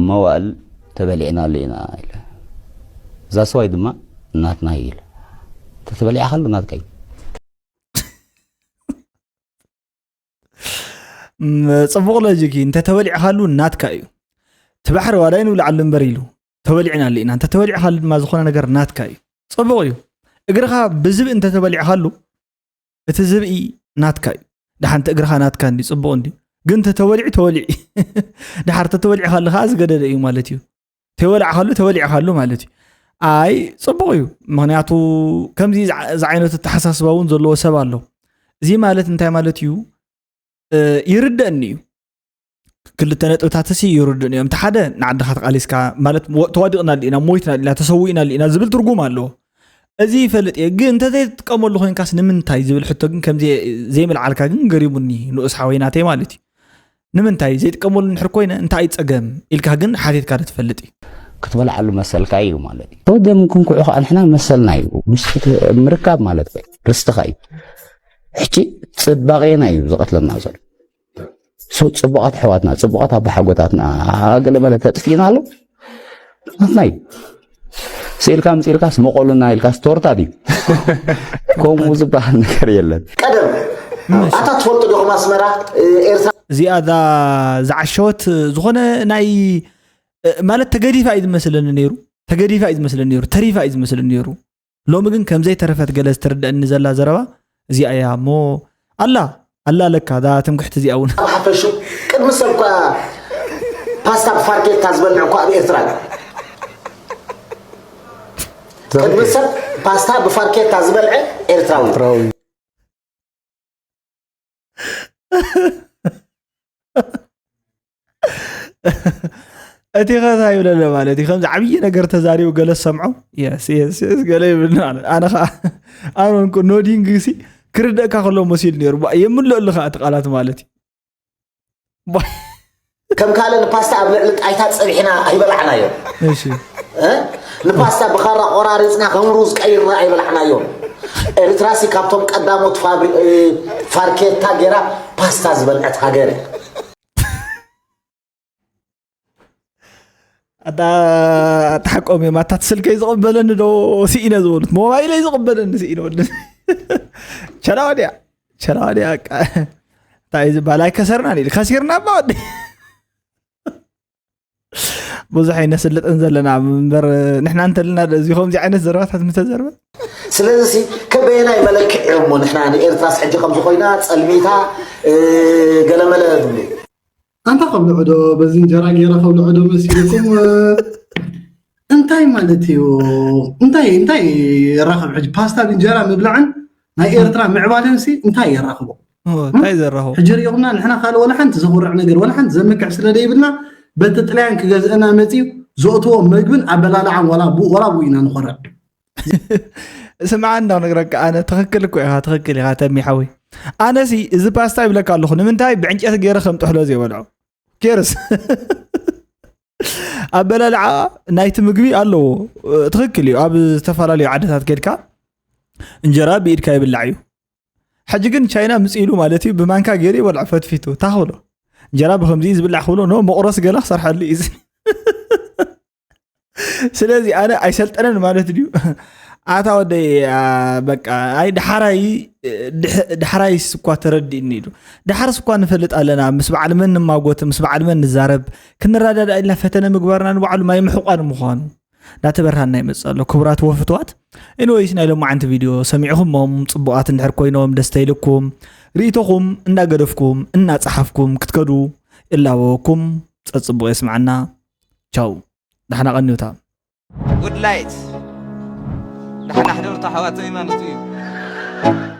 መዋእል ተበሊዕናሉ ኢና ኢለ እዛ ስዋይ ድማ ናትና እዩ ኢለ ተተበሊዕካሉ ናትካ እዩ ም- ፅቡቕ ሎጂክ እዩ። እንተተበሊዕካሉ ናትካ እዩ። እቲ ባሕሪ ዋላ ይንብልዓሉ እምበር ኢሉ ተበሊዕናሉ ኢና። እንተተበሊዕካሉ ድማ ዝኾነ ነገር ናትካ እዩ። ፅቡቕ እዩ። እግርኻ ብዝብኢ እንተተበሊዕካሉ እቲ ዝብኢ ናትካ እዩ። ደሓንቲ እግርኻ ናትካ እንዲ ፅቡቕ እንዲ ግን እንተተበሊዑ ተበሊዑ ድሓር ተተበሊዕካሉ ከዓ ዝገደደ እዩ ማለት እዩ። ተበላዕካሉ ተበሊዕካሉ ማለት እዩ። ኣይ ፅቡቕ እዩ። ምክንያቱ ከምዚ ዝዓ- ዝዓይነቱ ኣተሓሳስባ እውን ዘለዎ ሰብ ኣሎ። እዚ ማለት እንታይ ማለት እዩ? እ፣ ይርደእኒ እዩ። ክልተ ነጥብታት ሲ ይርድእኒ እዮም። እቲ ሓደ ንዓድኻ ተቃሊስካ ማለት ወ- ተዋዲቕና ኣሊና ሞይትና ኣሊና ተሰዊእና ኣሊና ዝብል ትርጉም ኣለዎ። እዚ ይፈልጥ እየ ግን እንተዘይትጥቀመሉ ኮይንካስ ንምንታይ ዝብል ሕቶ ግን ከምዚ ዘይምልዓልካ ግን ገሪሙኒ ንኡስ ሓወይ ናተይ ማለት እዩ። ንምንታይ ዘይጥቀመሉ እንድሕር ኮይነ እንታይ እዩ ፀገም ኢልካ ግን ሓቲትካ ዶ ትፈልጥ እዩ? ክትበልዓሉ መሰልካ እዩ ማለት እዩ። ወደም ክንኩዑ ከዓ ንሕና መሰልና እዩ ምስ ምርካብ ማለት እዩ ርስትኻ እዩ። ሕጂ ፅባቄና እዩ ዝቐትለና ዘሎ። ሶ ፅቡቓት ኣሕዋትና ፅቡቓት ኣባሓጎታትና ገለ መለ ተጥፊእና ኣሎ ናትና እዩ። ስኢልካ ምፅኢልካስ መቆሉና ኢልካስ ቶርታ ድዩ? ከምኡ ዝበሃል ነገር የለን። ቀደም ኣታ ትፈልጡ ዲኹም ኣስመራ ኤርትራ እዚኣ እዛ ዝዓሸወት ዝኾነ ናይ ማለት ተገዲፋ እዩ ዝመስለኒ ነይሩ። ተገዲፋ እዩ ዝመስለኒ ነይሩ። ተሪፋ እዩ ዝመስለኒ ነይሩ። ሎሚ ግን ከምዘይ ተረፈት ገለ ዝተረደእኒ ዘላ ዘረባ እዚኣ እያ እሞ ኣላ ኣላ ለካ እዛ ትምክሕቲ እዚኣ እውን ኣብ ሓፈሹ ቅድሚ ሰብ እኳ ፓስታ ብፋርኬታ ዝበልዕ እኳ ኣብ ኤርትራ እዩ። ቅድሚ ሰብ ፓስታ ብፋርኬታ ዝበልዐ ኤርትራዊ እቲ ኸታ ይብለለ ማለት እዩ ከምዚ ዓብዪ ነገር ተዛሪቡ ገለ ሰምዖ የስ የስ የስ ገለ ይብል ማለት ኣነ ከዓ ኣነ እንኩ ኖዲንግ ሲ ክርደእካ ከሎ መሲሉ ነይሩ የምልአሉ ከዓ እቲ ቃላት ማለት እዩ ከም ካልእ ንፓስታ ኣብ ልዕሊ ጣይታ ፀቢሕና ኣይበላዕናዮ እሺ እ? ንፓስታ ብኻራ ቆራሪፅና ከም ሩዝ ቀይርና ኣይበላዕናዮ ኤርትራ ሲ ካብቶም ቀዳሞት ፋብሪ እ፣ ፋርኬታ ገይራ ፓስታ ዝበልዐት ሃገር እያ ኣታ ኣታ ሓቆም እዮም ኣታ ስልከይ ዝቕበለኒ ዶ ስኢነ ዝበሉት ሞባይለይ ዝቕበለኒ ስኢነ ወዲ ቸላ ወዲያ ቸላ ወዲያ እንታይ ዝበሃል ኣይከሰርናን ኢሉ ከሲርና እባ ወዲ ብዙሕ ኣይነስልጥን ዘለና እምበር ንሕና እንተልና እዚ ከምዚ ዓይነት ዘረባታት ምተዘርበ ስለዚ ሲ ከበየናይ መለክዕ እዮም እሞ ንሕና ንኤርትራስ ሕጂ ከምዚ ኮይና ፀልሚታ እ፣ ገለመለ ዝብሉ ኣንታ ከብልዑ ዶ በዚ እንጀራ ገይረ ከብልዑ ዶ መሲልኩም እንታይ ማለት እዩ እንታይ እንታይ የራኽብ ሕጂ ፓስታ ብእንጀራ ምብላዕን ናይ ኤርትራ ምዕባለን ሲ እንታይ የራኽቦ እንታይ ዘራኸቡ ሕጂ ሪኹምና ንሕና ካልእ ወላ ሓንቲ ዘኹርዕ ነገር ወላ ሓንቲ ዘምክሕ ስለ ደይብልና በቲ ጥልያን ክገዝእና መፅዩ ዘእትዎ መግብን ኣበላልዓን ወላ ብኡ ወላ ብኡ ኢና ንኾርዕ ስምዓ እንዳ ነግረካ ኣነ ትኽክል እኮ ኢኻ ትኽክል ኢኻ ተሚ ሓወይ ኣነሲ እዚ ፓስታ ይብለካ ኣለኹ ንምንታይ ብዕንጨቲ ገይረ ከም ጥሕሎ ዘይበልዖ ኬርስ ኣበላልዓ ናይቲ ምግቢ ኣለዎ ትኽክል እዩ ኣብ ዝተፈላለዩ ዓድታት ከድካ እንጀራ ብኢድካ ይብላዕ እዩ ሕጂ ግን ቻይና ምፅኢሉ ማለት እዩ ብማንካ ገይሩ ይበልዖ ፈትፊቱ ታኽብሎ እንጀራ ብከምዚ እዩ ዝብላዕ ክብሎ ኖ መቑረስ ገላ ክሰርሐሉ እዩ። ስለዚ ኣነ ኣይሰልጠነን ማለት ድዩ? ኣታ ወደይ በቃ ኣይ ዳሕራይ ዳሕራይስ እኳ ተረዲእኒ ኢሉ። ዳሕርስ እኳ ንፈልጥ ኣለና፣ ምስ በዓል መን ንማጎት፣ ምስ በዓል መን ንዛረብ፣ ክንረዳዳእ ኢልና ፈተነ ምግባርና ንባዕሉ ማይ ምሕቋን ምዃኑ እንዳተበርሃና ይመጽእ ኣሎ። ክቡራት ወፍትዋት፣ ኢንወይስ ናይ ሎማዓንቲ ቪድዮ ሰሚዕኹሞም ጽቡቓት እንድሕር ኮይኖም ደስታ ኢልኩም ርእይቶኹም እንዳገደፍኩም እናጸሓፍኩም ክትከዱ እላበወኩም። ጸጽቡቕ የስምዓና። ቻው። ዳሕና ቀንዩታ። ጉድ ላይት ዳሕና ሕደርታ ሓዋተይ ማለት እዩ።